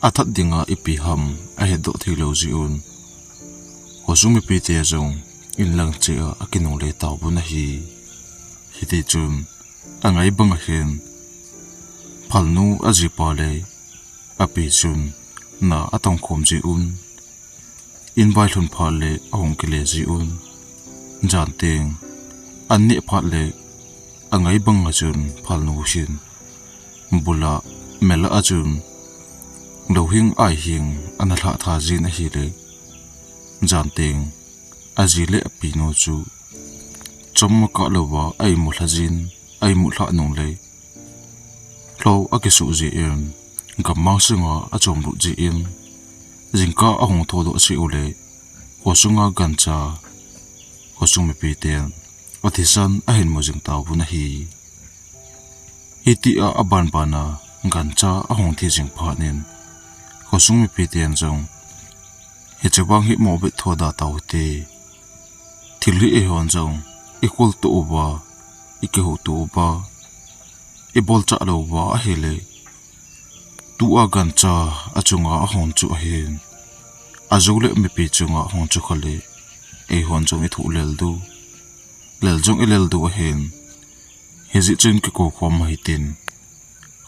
athat dinga ipi ham ahedoh thei lou jeh un, khosung mipite jong in lang cheh a akinungle tauvin ahi. Hiti chun angai banga hin, phalnu ajipa le api chun na atong khom jeh un, in vailhun phat le ahung kile jeh un, jan teng an neh phat le angai banga chun phalnu hin bul a mel a chun louhing aihing ana lhah tha jin ahile, jan teng aji le apinu chu chom a kah louva a-imut lha jin, a-imut lhah nung le lhou akisoh jeh in, gammang sunga achom lut jeh in, jingkah ahung thoudoh seh u le, khosunga gancha, khosung mipiten athisan ahin mu jing tauvin ahi. Hitia abanbana gancha ahung thi jing phat in, khosung mipiten jong, hiche vang hi mo vet tho da tau hite. Thil hi eihon jong ikhol to uva, ikihou to uva, ibolchah lou uva ahile, tua gancha achunga ahung chu ahin, ajou le mipi chunga ahung chu khale, eihon jong ithoh lel diu, lel jong ilel diu ahin. Hijeh chun kikou khom u hitin,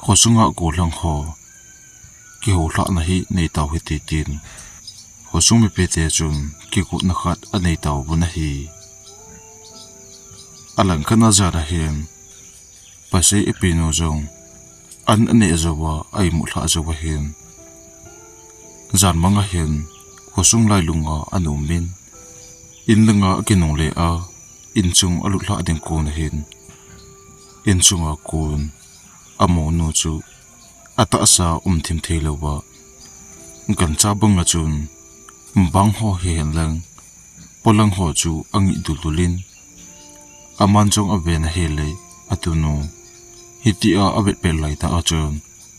khosunga gollhang ho kihou lhahna hi nei tau hite tin, khosung mipite chun kigotna khat anei tauvin ahi. Alangkhat a jan ahin, pasal apinu jong an aneh jouva a-imut lhah jou ahin, jan manga hin khosung lailunga ana um in, in langa akinungle a, inchung alut lhah ding kon ahin, inchunga kon amonu chu atahsa um thim thei louva, gancha banga chun bang ho hihen lang, polang ho chu angih duldul in, aman jong aven ahile, atunu hitia avet pet laitah a chun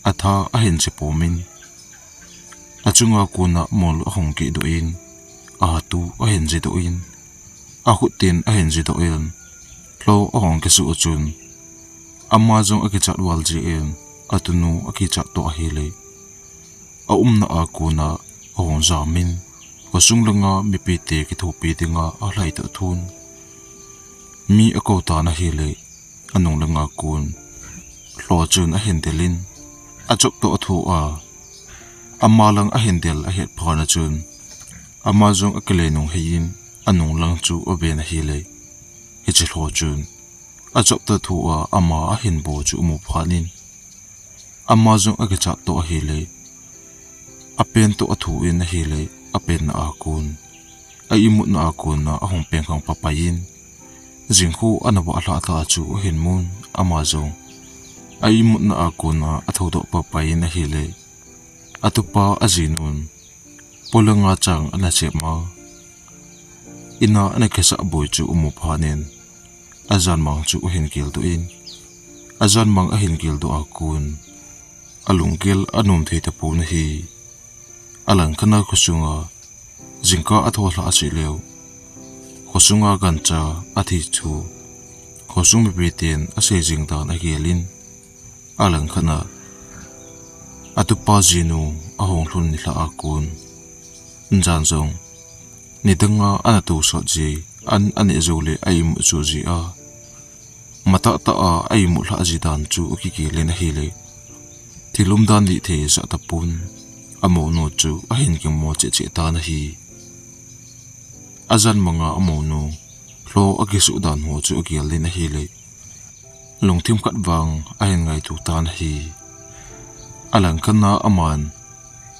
atha ahin che pom in, achunga kona mol ahung kihdoh in, ahatu ahin jedoh in, akhut tin ahin jedoh in, lhou ahung kisoh chun, ama jong akichat val jeh in, atunu akichat toh ahile, aumna a kona ahung jam in, khosung langa mipite kithopi dinga alhai toh thun, mi akou tan ahile, anung langa kon lhou chun ahin del in, achop toh athu a, ama lang ahin del ahet phat na chun, ama jong akile nung hei in, anung lang chu aven ahile, hiche lhou chun achop toh athu a, ama ahin bou chu amu phat in, ama jong akichat toh ahile, apen toh athu in ahile, apenna a kon, a-imutna a kona ahung pengkhang papai in, jingkho ana vah lhah tah chu ahin mun, ama jong a-imutna a kona athoudoh papai in ahile, atupa ajinun polanga chang ana chep ma, ina ana kisah boi chu amu phat in, ajanmang chu ahin geldoh in, ajanmang ahin geldoh a kon, alunggel anom thei tapon ahi. Alangkhat a khosunga jingkah atho lhah seh leu, khosunga gancha athi chu khosung mipiten asei jing dan agel in, alangkhat a atupa jinu ahung lhun nilhah a kon, jan jong nidanga ana tousot ji, an aneh jou le a-imut soh ji a, matah tah a a-imut lhah ji dan chu akigel in ahile, thil umdan dih thei asah tapon, amonu chu ahin kimo cheh cheh tan ahi. Ajanmanga amonu lhou akisoh dan ho chu agel in ahile, lungthim khat vang ahin ngaito tan ahi. Alangkhat a aman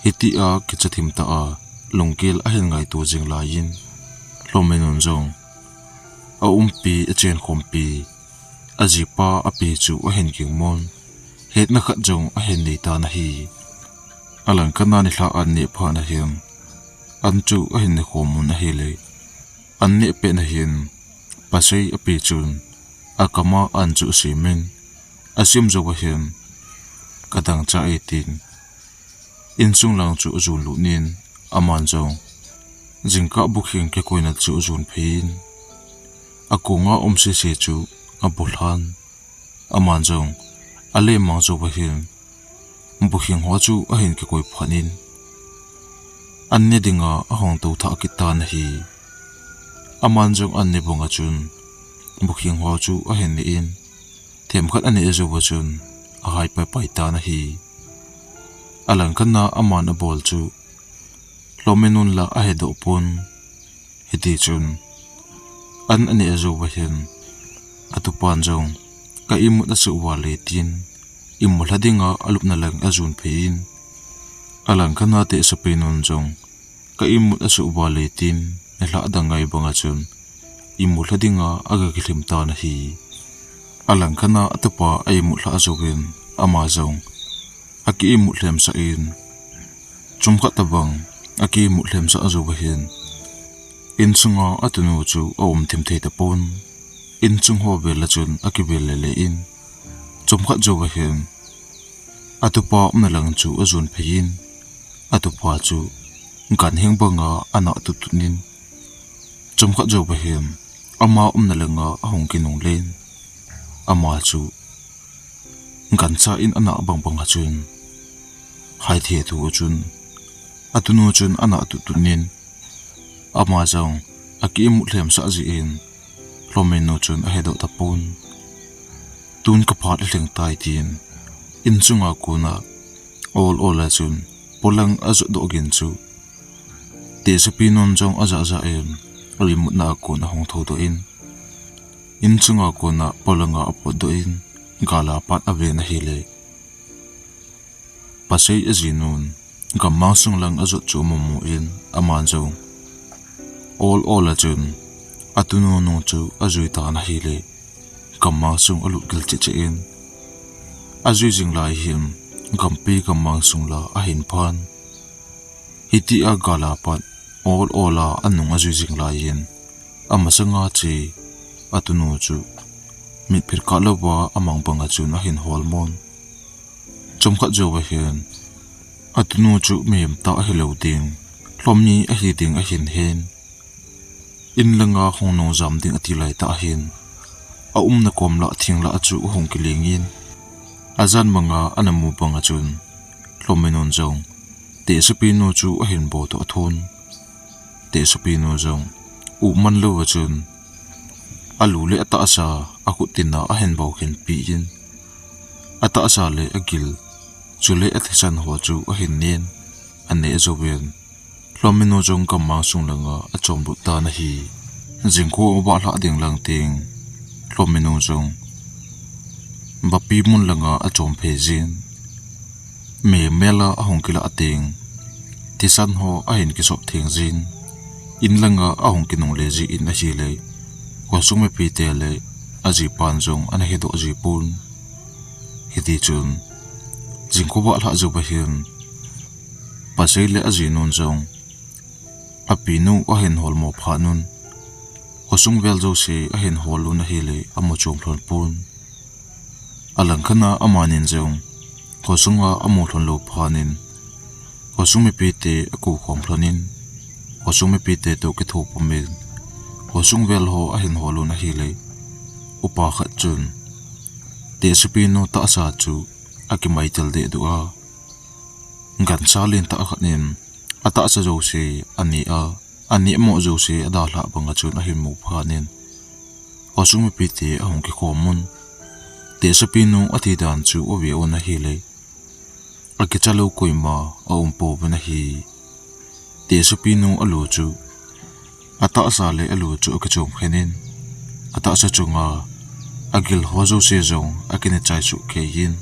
hitia kicha thim tah a lunggel ahin ngaito jing lai in, lhominun jong aumpi, achenkhompi, ajipa api chu ahin kingmon, hetna khat jong ahin nei tan ahi. Alangkhat a nilhah an neh phat na hin, an chu ahin nekhom un ahile, an neh pet na hin, pasal api chun akama an chu asem in, asem jou ahin, kadang cha e tin, insung lang chu ajon lut in, aman jong jingkah bukheng kikoina chu ajon phei in, akonga um sese chu abulhan. Aman jong alemang jouva hin bukhing ho chu ahin kikoi phat in, an ne dinga ahung tou thah kit tan ahi. Aman jong an ne banga chun bukhing ho chu ahin ne in, themkhat aneh jouva chun ahai paipai tan ahi. Alangkhat a aman abol chu Lhominun la ahedoh pon. Hiti chun an aneh jouva hin atupan jong ka imut asuh vale tin, imut lha dinga alupna lang ajon phei in, alangkhat a Tehsepinun jong ka imut asuh vale tin, nilhah dang ngai banga chun imut lha dinga aga kilhim tan ahi. Alangkhat a atupa a imut lhah jouvin ama jong aki imut lhemsah in, chomkhat tabang aki imut lhemsah jouva hin insunga atunu chu aum thim thei tapon. Insung ho vel a chun akivel lele in, chomkhat jouva hin atupa umna lang chu ajon phei in, atupa chu ganhing banga ana tutut in, chomkhat jouva hin ama umna langa ahung kinungle in, ama chu gancha in ana bang banga chun haithe thu chun atunu chun ana tutut in, ama jong aki imut lhemsah jeh in Lhominu chun ahedoh tapon. Tun kaphat alhing tai tin, insunga kona ol ol a chun polang ajot doh gin chu Tehsepinun jong ajah jah in aimutna a kon ahung thoudoh in, insunga kona polanga apotdoh in, gala pat aven ahile, Pasei ajinun gammang sung lang ajot chu amu mu in, aman jong ol ol a chun atunu nung chu ajui tan ahile, gammang sung alut gil cheh cheh in, ajui jing lai hin gampi gammang sung la ahin phan. Hitia gala pat ol ol a anung ajui jing lai in, amasanga che atunu chu mitphit kah louva amang banga chun ahin hol mon. Chomkhat jouva hin atunu chu mihem tah ahilou ding, Lhomi ahi ding ahin hen. In langa hung nung jam ding ati laitah hin aumna kom lah thing lah a chu ahung kiling in, ajan manga ana mu banga chun Lhominun jong Tehsepinu chu ahin bohdoh thon. Tehsepinu jong u man louva chun alu le atahsa akhut tina ahin bou khenpi in, atahsa le agil chule athisan ho chu ahin nen, aneh jouvin Lhominu jong gammang sung langa achom lut tan ahi. Jingkho avahlah ding lang teng Lhominu jong vapi mun langa achom phei jin, mihem mel a ahung kilah teng thisan ho ahin kisop theng jin, in langa ahung kinungle jin ahile, khosung mipite le ajipan jong ana hedoh ji pon. Hitichun jingkho avahlah jouva hin Pasei le ajinun jong apinu ahin holmo phatnun, khosung vel jouse ahin hol un ahile amu chom lhon pon. Alangkhat a amanin jong khosunga amu lhon lou phatnin, khosung mipite akou khom lhonin, khosung mipite toh kitho pumin, khosung vel ho ahin hol un ahile, upa khat chun Tehsepinu tahsa chu akimaitel dehduh a, gancha lentah khat in atahsa jouse aneh a, aneh mo jouse adalhah banga chun ahin mu phatnin, khosung mipite ahung kikhom un, Tehsepinu athi dan chu ave un ahile, akicha lou koima aum pouvin ahi. Tehsepinu alu chu, atahsa le alu chu akichom khen in, atahsa chunga agil ho jouse jong akine chai suh kei in,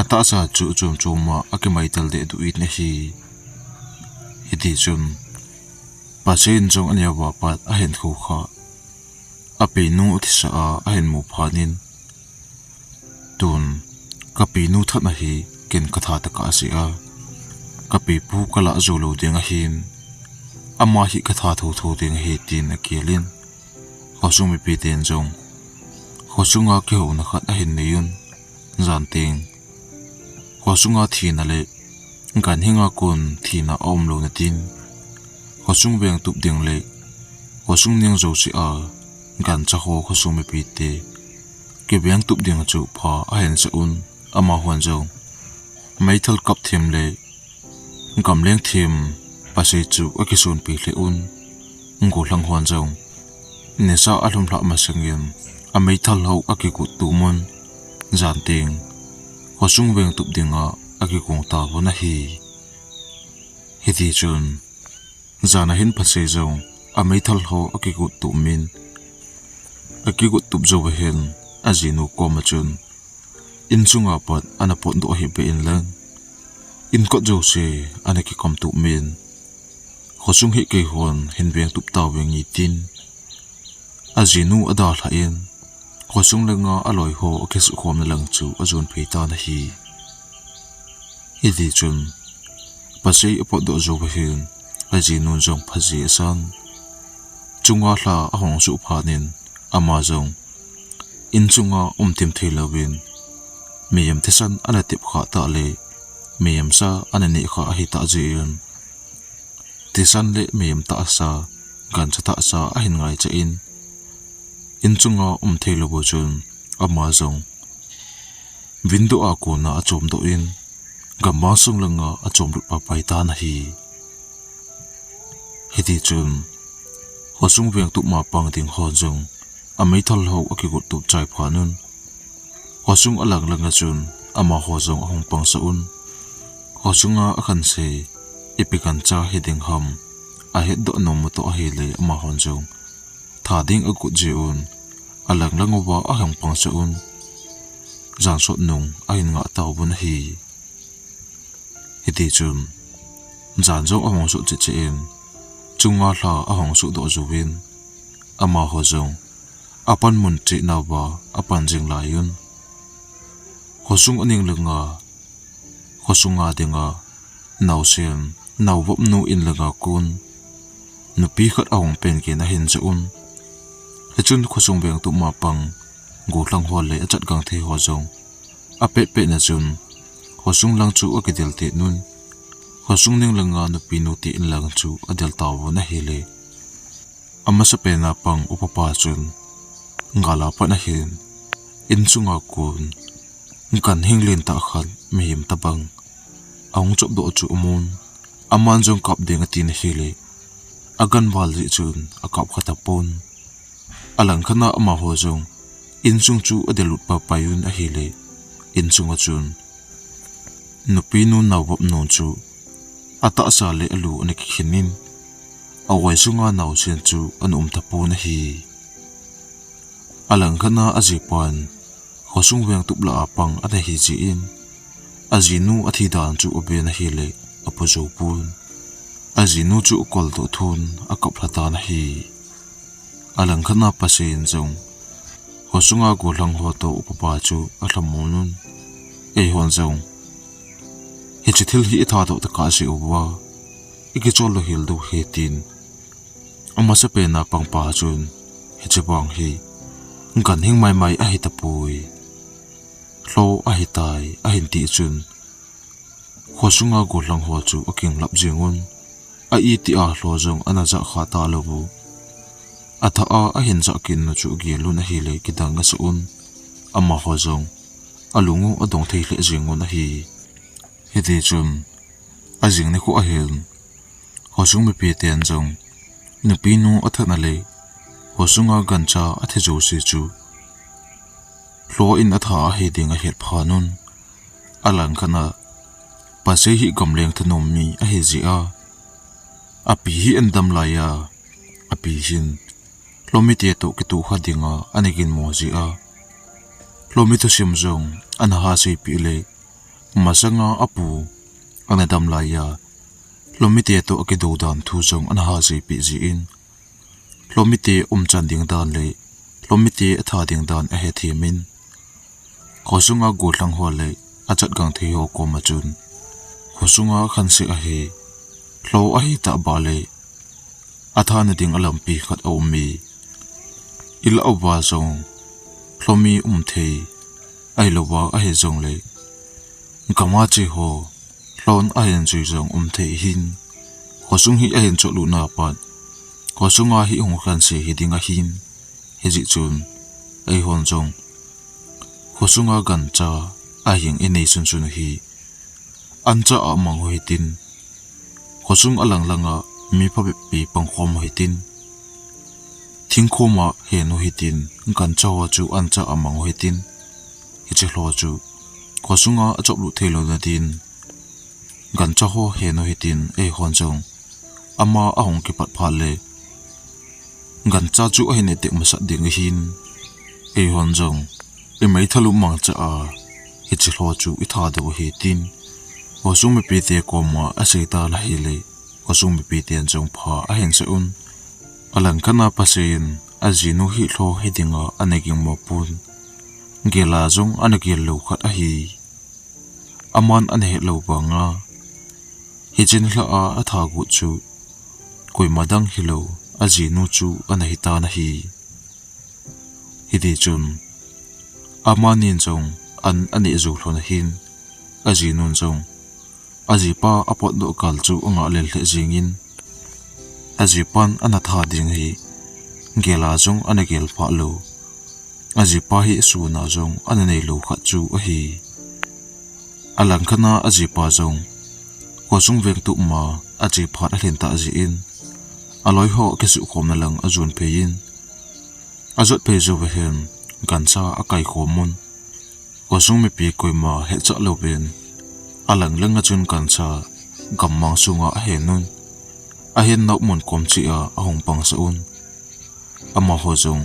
atahsa chu chom choma akimaitel dehduh in ahi. Hitichun Pasei in jong aneo a pat ahin khoukhah, apinu athisa a ahin mu phatnin, tun kapinu thatna hi ken katha tokah asei a, kapipu kalah jou lou ding ahin, ama hi katha thotho ding ahi tin agelin, khosung mipiten jong khosunga kihouna khat ahin nei un. Jan teng khosunga thina le ganhinga kon thina aum louna din, khosung veng tup ding le khosung neng jouse a gancha ho khosung mipite kivengtup ding chu pha ahin sa un, amahon jong meithal kap them le gamleng them pasei chu akisonpi lheh un. Gollhang hon jong nisa alhum lhah masangin ameithal ho akigot tum un, jan teng khosung vengtup dinga akigong tauvin ahi. Hitichun jan ahin pasei jong ameithal ho akigot tum in, akigot tup jouva hin ajinu koma chun insunga pat ana potdoh hih beh in lang, inkot jouse ana kikam tup in, khosung hi keihon hin vengtup tauvinge tin, ajinu adalhah in, khosung langa aloi ho akisukhomna lang chu ajonphei tan ahi. Hitichun pasei apotdoh jouva hin ajinun jong phaji asan. Chunga lha ahong suh phat in ama jong insunga um thim thei louvin, mihem thisan ana tep khah tah le mihem sa ana neh khah ahitah jeh in, thisan le mihem tahsa, gancha tahsa ahin ngaicha in, insunga um thei lou bou chun ama jong window a kona achomdoh in, gamvang sung langa achomlut paipai tan ahi. Hitichun khosung vengtup ma pang ding hon jong ameithal ho akigot tup chai phat un, khosung alang langa chun amaho jong ahung pangsah un. Khosunga akhanse ipi gancha hiding ham ahetdoh nom u toh ahile amahon jong tha ding agot jeh un, alang lang uva ahung pangsah un, jan sot nung ahin ngah tauvin ahi. Hitichun jan jong ahung sot cheh cheh in, chunga lha ahung suhdoh jouvin, amaho jong apanmun cheh nauva apan jing lai un, khosung aning langa, khosunga dinga naosen, naovopnu in langa kon nupi khat ahung pen kin ahin ja un. Hichun khosung vengtup ma pang gollhang ho le achatgangthei ho jong apet pet na chun khosung lang chu akidel tet un, khosung ning langa nupinu te in lang chu adel tauvin ahile, amasapen a pang upapa chun gal a pat ahin, insunga kon ganhing lentah khat mihem tobang ahung chopdoh chu amun, aman jong kap ding atin ahile, aganval jeh chun akap kha tapon. Alangkhat a amaho jong insung chu adellut paipai un ahile, insunga chun nupinu naovopnu chu atahsa le alu ana kikhin in, agoi sunga naosen chu ana um tapon ahi. Alangkhat a ajipan khosung vengtup lah a pang ana hi jeh in, ajinu athi dan chu aven ahile apo joupon, ajinu chu akoldoh thun akap lhatan ahi. Alangkhat a pasei in jong khosunga gollhang ho toh upapa chu alhamon un, eihon jong hiche thil hi itha doh tokah jeh uva ikichol lou hel diu ahi tin, amasapen a pangpa chun, hiche vang hi ganhing maimai ahitapoi, lho ahitai ahin ti chun, khosunga gollhang ho chu akinglap jeng un, a itih a lho jong ana jah kha talou u, athah a ahin jah kit nu chu agel un ahile kidang asah un, amaho jong alung u adong thei lheh jeng un ahi. Hitichun ajing nikho ahin, khosung mipiten jong nupinu athatna le khosunga gancha athi jouse chu lho in atha ahi ding ahet phat un, alangkhat a pasei hi gamleng thanom mi ahi jeh a, api hi ana dam lai a, api hin lhomite toh kitoh kha dinga ana ginmo jeh a, lhomi thusim jong ana ha seipeh le, masanga apu ana dam lai a, lhomite toh akido dan thu jong ana ha seipeh jeh in, lhomite umchan ding dan le lhomite atha ding dan ahethem in, khosunga gollhang ho le achatgangthei ho koma chun, khosunga khanse ahi, lho ahitah bah le, athana ding a lampi khat aume, ilah uva jong lhomi umthei, ahilouva ahi jongle, gam a che ho lhon ahin jui jong umthei ahin, khosung hi ahin chollutna pat khosunga hi hung khanse hiding ahin, Hijeh chun eihon jong khosunga gancha ahing inei sunsun u hi ancha a mang u hitin, khosung alang langa mi phabep pi pangkhom u hitin, thingkhom a hen u hitin, gancha ho chu ancha a mang u hitin, hiche lho chu khosunga achop lut thei louna din gancha ho hen u hitin, eihon jong ama ahung kipat phat le gancha chu ahin etek masat ding ahin, eihon jong imeithal u mangcha a hiche lho chu ithadoh u hitin khosung mipite koma asei tan ahile, khosung mipiten jong pha ahin sah un. Alangkhat a Pasei in ajinu hi lho hi dinga ana gingmo pon, gel a jong ana gel lou khat ahi. Aman ana het lou banga hiche nilhah a atha got chu koima dang hilou, ajinu chu ana hitan ahi. Hitichun amanin jong an aneh jou lhon ahin, ajinun jong ajipa apotdoh kal chu angah lel lheh jengin, ajipan ana tha ding hi gel a jong ana gel phah lou, ajipa hi suna jong ana neilou khat chu ahi. Alangkhat a ajipa jong khosung vengtup ma ache phat alhin tah jeh in, aloi ho kisuhkhomna lang ajon phei in, ajot phei jouva hin gancha akaikhom un. Khosung mipi koima hetchah louvin alang langa chun gancha gammang sunga ahen un, ahen nau mun kom cheh a ahung pangsah un. Amaho jong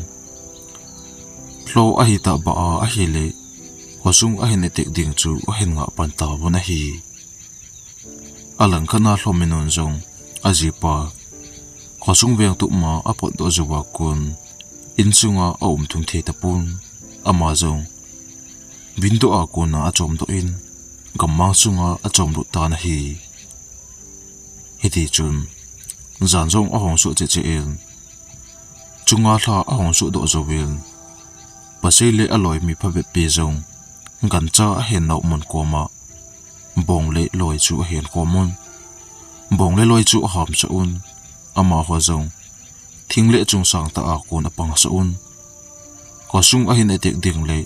lho ahitah beh a ahile, khosung ahin etek ding chu ahin ngah pan tauvin ahi. Alangkhat a Lhominun jong ajipa khosung vengtup ma apotdoh jouva kon insunga aum thung thei tapon, ama jong window a kona achomdoh in gammang sunga achomlut tan ahi. Hitichun jan jong ahung suh cheh cheh in, chunga lha ahung suhdoh jouvin, Pasei le aloi mi phabep pi jong gancha ahen nau mun koma bong le loi chu ahen khom un. Bong le loi chu ahamsah un. Amaho jong thing le chungsang tah a kon apangsah un. Khosung ahin etek ding le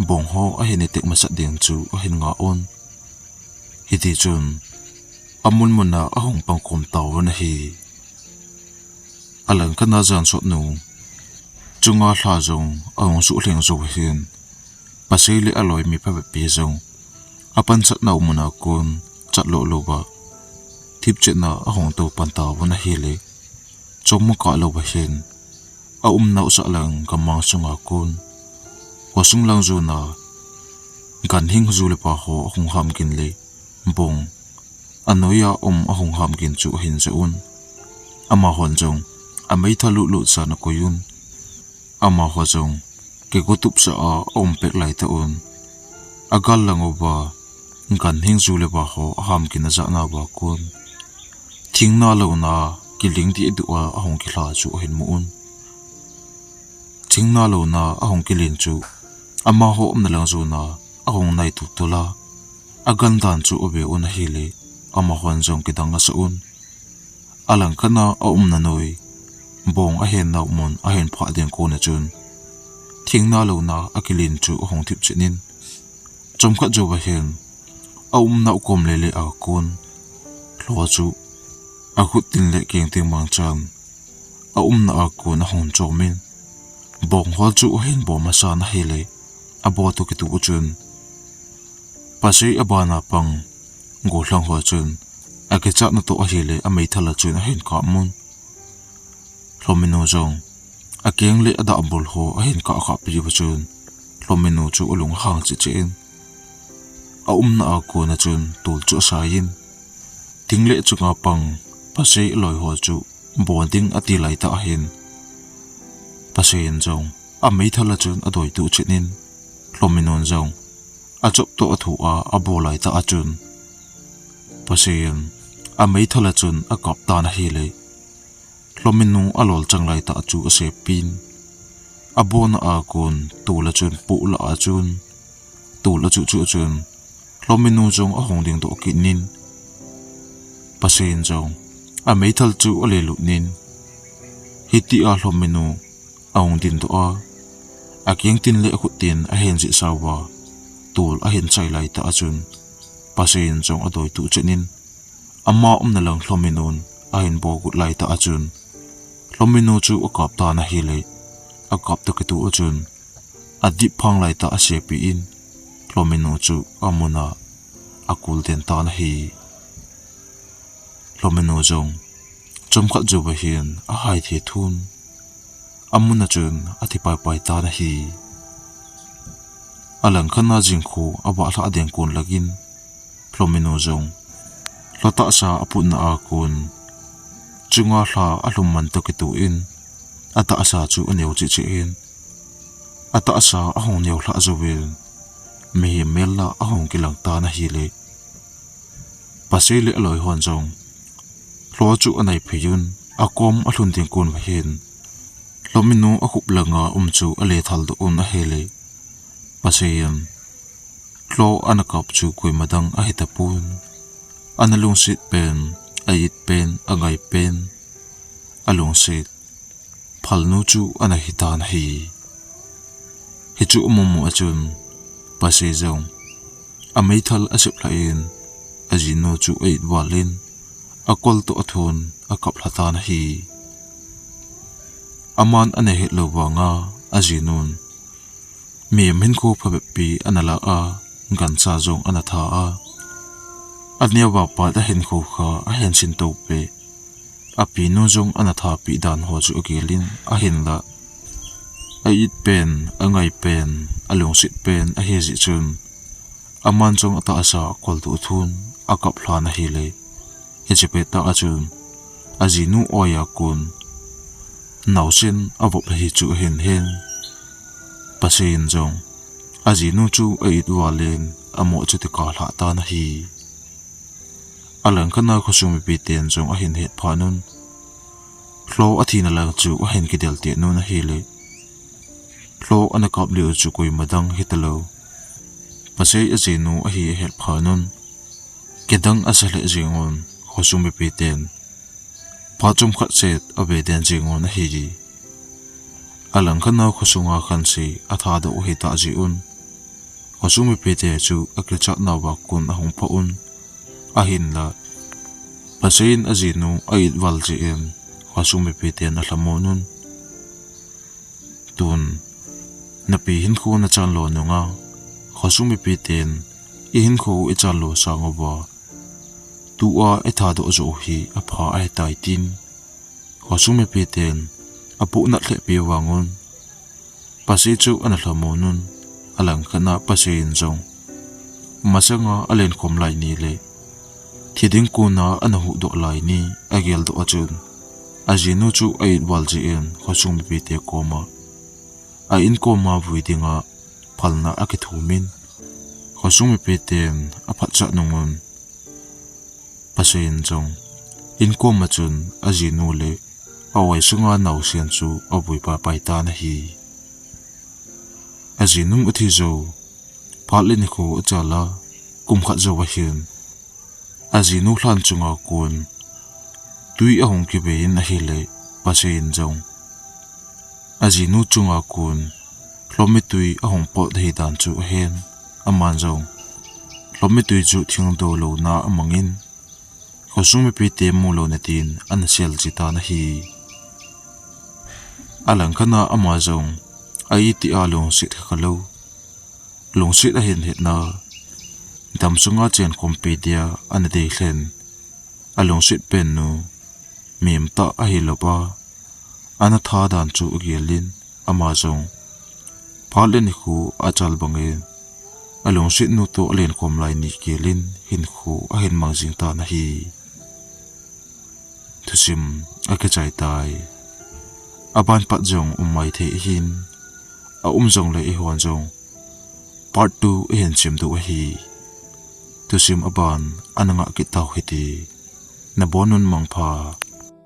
bong ho ahin etek masat ding chu ahin ngah un. Hitichun amun muna ahung pangkhom tauvin ahi. Alangkhat a jan sotnu chunga lha jong ahung suhlheng jouva hin, Pasei le aloi mi phabep pi jong apansat nau muna kon chatlo louva thipchetna ahung tou pan tauvin ahile, chomkhat louva hin aumnau sah lang gammang sunga kon khosung lang jona ganhing ju le pa ho ahung hamgin le bong anoiya um ahung hamgin chu ahin jah un. Amahon jong ameithal lutlut chan akoi un. Amaho jong kigo tupsah a aum pet laitah un, agal lang uva ganhing ju le pa ho ahamgin ajah nauva kon thingna louna kiling dehduh a ahung kilha chu ahin mu un. Thingna louna ahung kilen chu amaho umna lang jona ahung nai tultul a, agan dan chu ave un ahile, amahon jong kidang asah un. Alangkhat a aumna noi bong ahen nau mun ahin phah ding kona chun thingna louna akilen chu ahung thipchet in, chomkhat jouva hin aumnau kom lele a kon lho chu akhut tin le keng tin mangchan aumna a kon ahung chom in, bong ho chu ahin bo masan ahile, abo toh kitoh chun Pasei abana pang gollhang ho chun akichatna toh ahile ameithal a chun ahin kap un. Lhominu jong akeng le adahbul ho ahin kap khahpi uva chun Lhominu chu alung ahang cheh cheh in, aumna a kona chun tol chu asai in, thing le chunga pang Pasei aloi ho chu bo ding ati laitah ahin, Pasei in jong ameithal a chun adoi tuh chet in, Lhominun jong achop toh athu a abo laitah a chun Pasei in ameithal a chun akap tan ahile, Lhominu alolchang laitah chu asepin, abona a kon tol a chun poh lah a chun tol achuh chuh chun Lhominu jong ahung dingdoh kit in, Pasei in jong ameithal chu alelut in, hitia Lhominu ahung dingdoh a, Akeng tin le akhut tin ahin jihsa uva, tol ahin chai laitah a chun, Pasei in jong adoi tuh chet in, ama umna lang Lhominun ahin bogut laitah a chun, Lhominu chu akap tan ahile, akap toh kitoh a chun, adip phang laitah a asepi in, Lhominu chu amun a akul den tan ahi. Lhominu jong chomkhat jouva hin ahai thethun, amun a chun athi paipai tan ahi. Alangkhat a jingkho avah lhah ding kon lang in, Lhominu jong lho tahsa aputna a kon, chunga lha alhum man toh kitoh in, atahsa chu aneo cheh cheh in, atahsa ahung neo lhah jouvin, mihem mel lah ahung kilang tan ahile, Pasei le aloi hon jong lho chu anai phei un, akom alhun ding kon uva hin, Lhominu akhup langa um chu ale thal doh un ahile, Pasei in lho ana kap chu koima dang ahi tapon, ana lungset pen, a-it pen, angai pen, alungset phalnu chu ana hi tan ahi. Hichu amu mu a chun, Pasei jong ameithal asep lhah in, ajinu chu a-it val in, akol toh athun, akap lha tan ahi. Aman ana het lou vanga, ajinun mihem hinkho phabep pi ana lah a, gancha jong ana tha a, aneo a pat a hinkho kha ahin sinto peh, apinu jong ana thapi dan ho chu agel in ahinlah, a-it pen, angai pen, alungset pen ahi jeh chun, aman jong atahsa akol toh athun, akap lhan ahile, hiche pettah a chun, ajinu oi a kon naosen avop ahi chu ahin hen. Pasei in jong ajinu chu a-it val in, amoh chu tika lhah tan ahi. Alangkhat a khosung mipi ten jong ahin het phat un, lho athina lang chu ahin kidel teh un ahile, lho ana kap lih u chu koima dang hitalou, Pasei ajinu ahi ahet phat un, kidang asa lheh jeng un, khosung mipi ten phat chomkhat set ave den jeng un ahi. Alangkhat a khosunga khanse athadoh u ahi tah jeh un, khosung mipite chu akichat nauva kon ahung pha un, ahinlah, Pasei in ajinu a-it val jeh in, khosung mipi ten alhamon un, tun napi hinkho nachan lo nunga, khosung mipi ten ihinkho u ichan lo sang uva, tua ithadoh joh u hi apha ahitai tin, khosung mipi ten apohnat lheh peh vang un, Pasei chu ana lhamon un, alangkhat a Pasei in jong masanga alenkhom lai ni le thi ding kona ana huhdoh lai ni ageldoh a chun, ajinu chu a-it val jeh in khosung mipite koma, a-in koma vui dinga phalna akithum in, khosung mipiten aphatchah nung un, Pasei in jong in koma chun ajinu le a-oi sunga naosen chu avui paipai tan ahi. Ajinu athi jou, phat le nikho achal a, kum khat jouva hin, ajinu lhan chunga kon twi ahung kivei in ahile, Pasei in jong ajinu chunga kon lhomitwi ahung pot ahi dan chu ahen, aman jong lhomitwi chu thingdo louna amang in, khosung mipite mu louna din ana sel ji tan ahi. Alangkhat a ama jong a-it a lungset kha kha lou, lungset ahin hetna, damsunga chenkhompi dia ana deilhen, alungset pennu mimtah ahi lou a, ana tha dan chu agel in, ama jong phat le nikho achal bangin, alungsetnu toh alenkhom lai ni gel in hinkho ahin mang jing tan ahi. Thusim akichai tai. Aban pat jong um maithei ahin, aum jongle eihon jong part two ihin sim diu ahi. Thusim aban ana ngah kit tau hite. Nabon un mangpha.